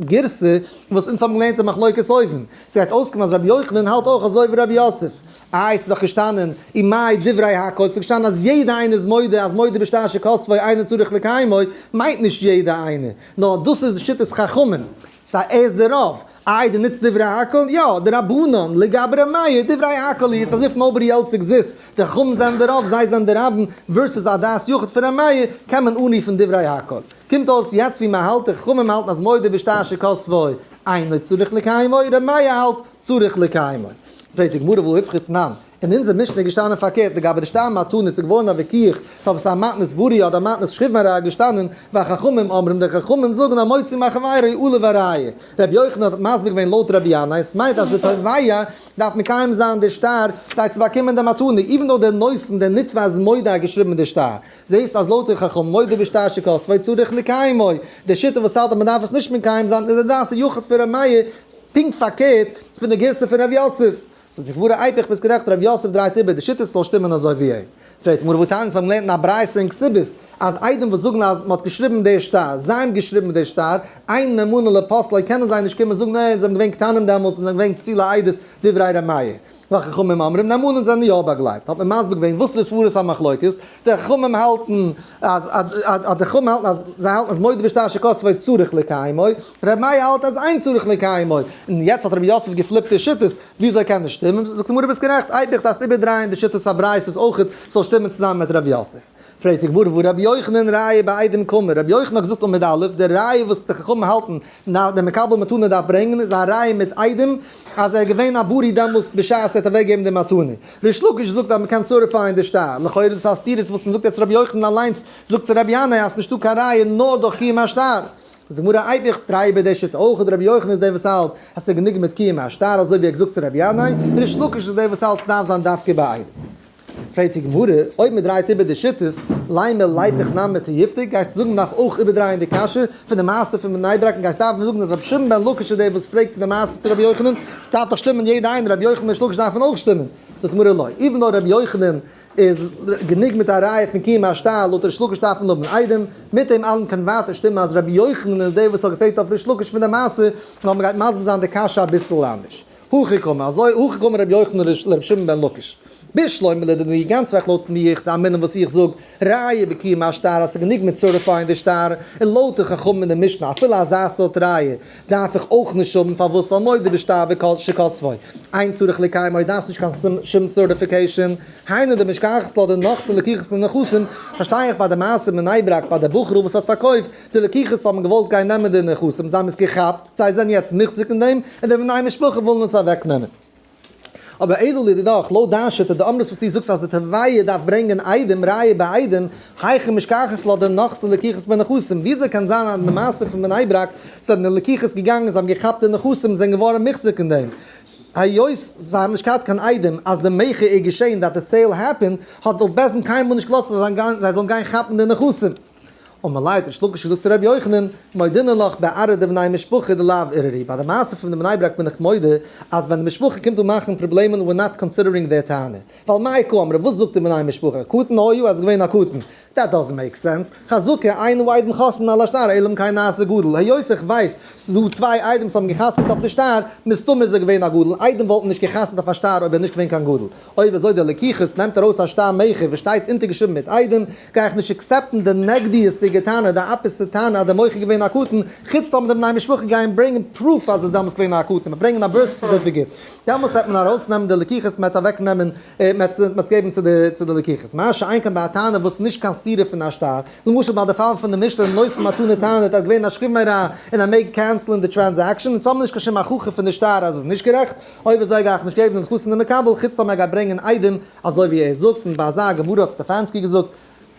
גירסא וואס אונז האבן געלערנט אין מחלוקת אויבן, ס'גייט אויסקומען אז רבי יוחנן האלט אויך אזוי ווי רבי יוסף. איי ס'איז דאך געשטאנען ומאי דברי הכל, ס'איז געשטאנען אז יעדע איינער איז מודה אז מודה בשטר שכתבו אינו צריך לקיימו, מיינט נישט יעדע איינער, נאר דאס איז שיטת חכמים, סא ער איז די רוב, איי דו נוצט דברי הכל? יא, די רבנן, לגבי ר' מאיר, דברי הכל איז as if nobody else exists, די חכמים זענען די רוב, זיי זענען די רבים, versus א דעת יחיד פון ר' מאיר, קען מען אנרופן דברי הכל. קומט אויס יעצט ווי מען האלט, די חכמים האלטן אז מודה בשטר שכתבו אינו צריך לקיימו, ר' מאיר האלט צריך לקיימו. פרעגט די גמרא והא איפכא תנן, אין אונזער משנה איז געשטאנען פארקערט לגבי די שטר מתנה איז געווארן א וויכוח אויב עס איז א מתנת בריא אדער א מתנת שכיב מרע איז געשטאנען והחכמים אומרים די חכמים זאגן המוציא מחבירו עליו הראיה רבי יוחנן האט מסביר געווען לויט רבי ינאי עס מיינט אז די תובע דארף מקיים זיין די שטר כדי צו באקומען די מתנה even though דער נותן דער נתבע איז מודה האט געשריבן די שטר זעהסט אז לויט די חכמים מודה בשטר שכתבו צריך לקיימו די שיטה וואס האלט אז מען דארף עס נישט מקיים זיין איז די דעת היחיד פון רבי מאיר פונקט פארקערט פון די גירסא פון רבי יוסף. ס'איז די גמרא איפוך ביסט גערעכט ר' יוסף דרייט איבער די שיטות ס'זאל שטימען אזוי ווי אים. פרעגט די גמרא והתניא אונז האבן געלערנט אין א ברייתא אין כתובות אז עדים וואס זאגן אז מ'האט געשריבן די שטר זיי האבן געשריבן די שטר אין נאמנין לפוסלו קענען זיי נישט קומען זאגן אה אונז זענען געווען קטנים דעמאלטס אונז זענען געווען פסולי עדות דברי ר' מאיר. וחכמים אומרים, נאמנין זענען יא באגלייבט. האט מען מסביר געווען וואס איז די סברת המחלוקת, די חכמים האלטן אז אז די חכמים האלטן אז זיי האלטן אז מודה בשטר שכתבו צריך לקיימו, ר' מאיר האלט אז אין צריך לקיימו, און יעצט האט רבי יוסף געפליפט די שיטות, וויאזוי קען דאס שטימען? זאגט די גמרא ביסט גערעכט, אייביג דארפסטו איבערדרייען די שיטות הברייתות אויכעט ס'זאל שטימען צוזאמען מיט ר' יוסף. פרעגט די גמרא והא רבי יוחנן ראיה בעדים קאמר, רבי יוחנן האט געזאגט עמוד א', די ראיה וואס די חכמים האלטן דער מקבל מתנה דארף ברענגען איז א ראיה מיט עדים אז ער איז געווען א בריא דעמאלס בשעת ער האט אוועק געגעבן די מתנה. ריש לקיש זאגט אז מ'קען certify ען די שטר, לכאורה איז דאס א סתירה צו וואס מ'זאגט יעצט רבי יוחנן אליינס זאגט צו רבי ינאי אז ס'נישטא קיין ראיה נאר דורך קיום השטר. איז די גמרא אייביג דריי איבער די שיטה אויך רבי יוחנן איז דער וואס האלט אז ס'איז גענוג מיט קיום השטר אזוי ווי ער האט געזאגט צו רבי ינאי, ריש לקיש איז דער וואס האלט ס'דארף זיין דווקא ביי עדים. פרעגט די גמרא, אויב מען דרייט איבער די שיטות, לימא ליפוך נמי תיובתא, גייסטו זאגן מען דארף אויך איבערדרייען די קשיא פון די מעשה פון בני ברק און גייסט דארפן זאגן אז רבי שמעון בן לקיש איז דער וואס פרעגט פון די מעשה צו רבי יוחנן, ס'דארף דאך שטימען יעדע איינער, רבי יוחנן און ריש לקיש דארפן אויך שטימען. זאגט די גמרא לא, even though רבי יוחנן איז גענוג מיט א ראיה פון קיום השטר, לויט ריש לקיש דארף מען האבן עדים, מיט דעם אלעם קען ווייטער שטימען אז רבי יוחנן איז דער וואס האט געפרעגט אויף ריש לקיש פון די מעשה, נאר מען גייט מסביר זיין די קשיא אביסל אנדערש. הכי קאמר, אזוי הכי קאמר רבי יוחנן לרבי שמעון בן לקיש. בשלמא לדידי גאנץ רעכט לויט מיך, די אמינא וואס איך זאג, ראיה בקיום השטר אז ס'איז גענוג מיט certify ען די שטר, און לויט די חכמים אין די משנה אפילו אזא סארט ראיה דארף איך אויך נישט האבן, פארוואס ווייל מודה בשטר שכתבו אין צריך לקיימו דארפסט נישט קיין שום certification, היינו דמשכחת לה דנחתי לקיחת לנכסים, פארשטיי איך ביי די מעשה אין בני ברק ביי די בחור'ל וואס האט פארקויפט, די לקוחות האבן געוואלט גיין נעמען די נכסים, זיי האבן עס געכאפט, זיי זענען יעצט מוחזק אין דעם, און די בני משפחה ווילן עס אוועקנעמען. אבער אלא לדידך, לויט דיין שיטה, דאמרת וואס דו זאגסט אז די תובע דארף ברענגען עדים, ראיה בעדים, היכי משכחת לה דנחתי לקיחות בנכסים, וויאזוי קען זיין אז אין די מעשה פון בני ברק זענען די לקוחות געגאנגען, זיי האבן געכאפט די נכסים, זענען געווארן מוחזק אין דעם, היות זיי האבן נישט געהאט קיין עדים אז די מכירה איז געשען, that the sale happened, האט וואלט בית דין קיינמאל נישט געלאזט אז זיי זאלן גיין כאפן די נכסים. אמר ליה האט ריש לקיש געזאגט צו רבי יוחנן, מודינא לך בארעא דבני משפחה דלאו ערערו, ביי די מעשה פון די בני ברק בין איך מודה אז ווען די משפחה קומט אן מאכן פראבלעמען we're not considering their טענה, ווייל מאי קאמרי וואס זאגט די בני משפחה, קטן היה אז איז געווען א קטן, that doesn't make sense, חזקה אין עדים חותמין על השטר אלא אם כן נעשה גדול, היות איך ווייס ס'איז דא צוויי עדים וואס האבן געחתמ'ט אויף די שטר, מסתמא איז ער געווען א גדול, עדים וואלטן נישט געחתמ'ט אויף א שטר אויב ער איז נישט געווען קיין גדול. אויב אזוי די לקוחות נעמט ארויס א שטר מכר וואס שטייט אונטערגעשריבן מיט עדים, גיי איך נישט accept ן די נגדיות'דיגע טענה, די opposite טענה אז די מוכר איז געווען א קטן, חוץ טאמער די בני משפחה גייען ברענגען proof אז עס איז דעמאלטס געווען א קטן, מ'וועט ברענגען א birth certificate, דעמאלטס וועט מען ארויסנעמען די לקוחות, מ'וועט אוועקנעמען, מ'וועט עס געבן צו די לקוחות. מה שאין כן ביי א טענה וואס איז נישט קיין סתירה פון א שטר, למשל ביי די פאל פון די משנה נותן מתנה טענה'ט אז געווען א שכיב מרע און ער מעג cancel ען די transaction, אונז האבן נישט קיין שום הוכחה פון די שטר אז עס איז נישט גערעכט, אויב אזוי גיי איך נישט געבן דעם חתן דעם מקבל, חוץ טאמער ער גייט ברענגען עדים, אזוי ווי ער זאגט, און ביי אזא גמרא האט סטעפאנסקי געזאגט,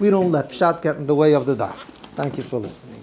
we don't let פשט get in the way of the דף. Thank you for listening.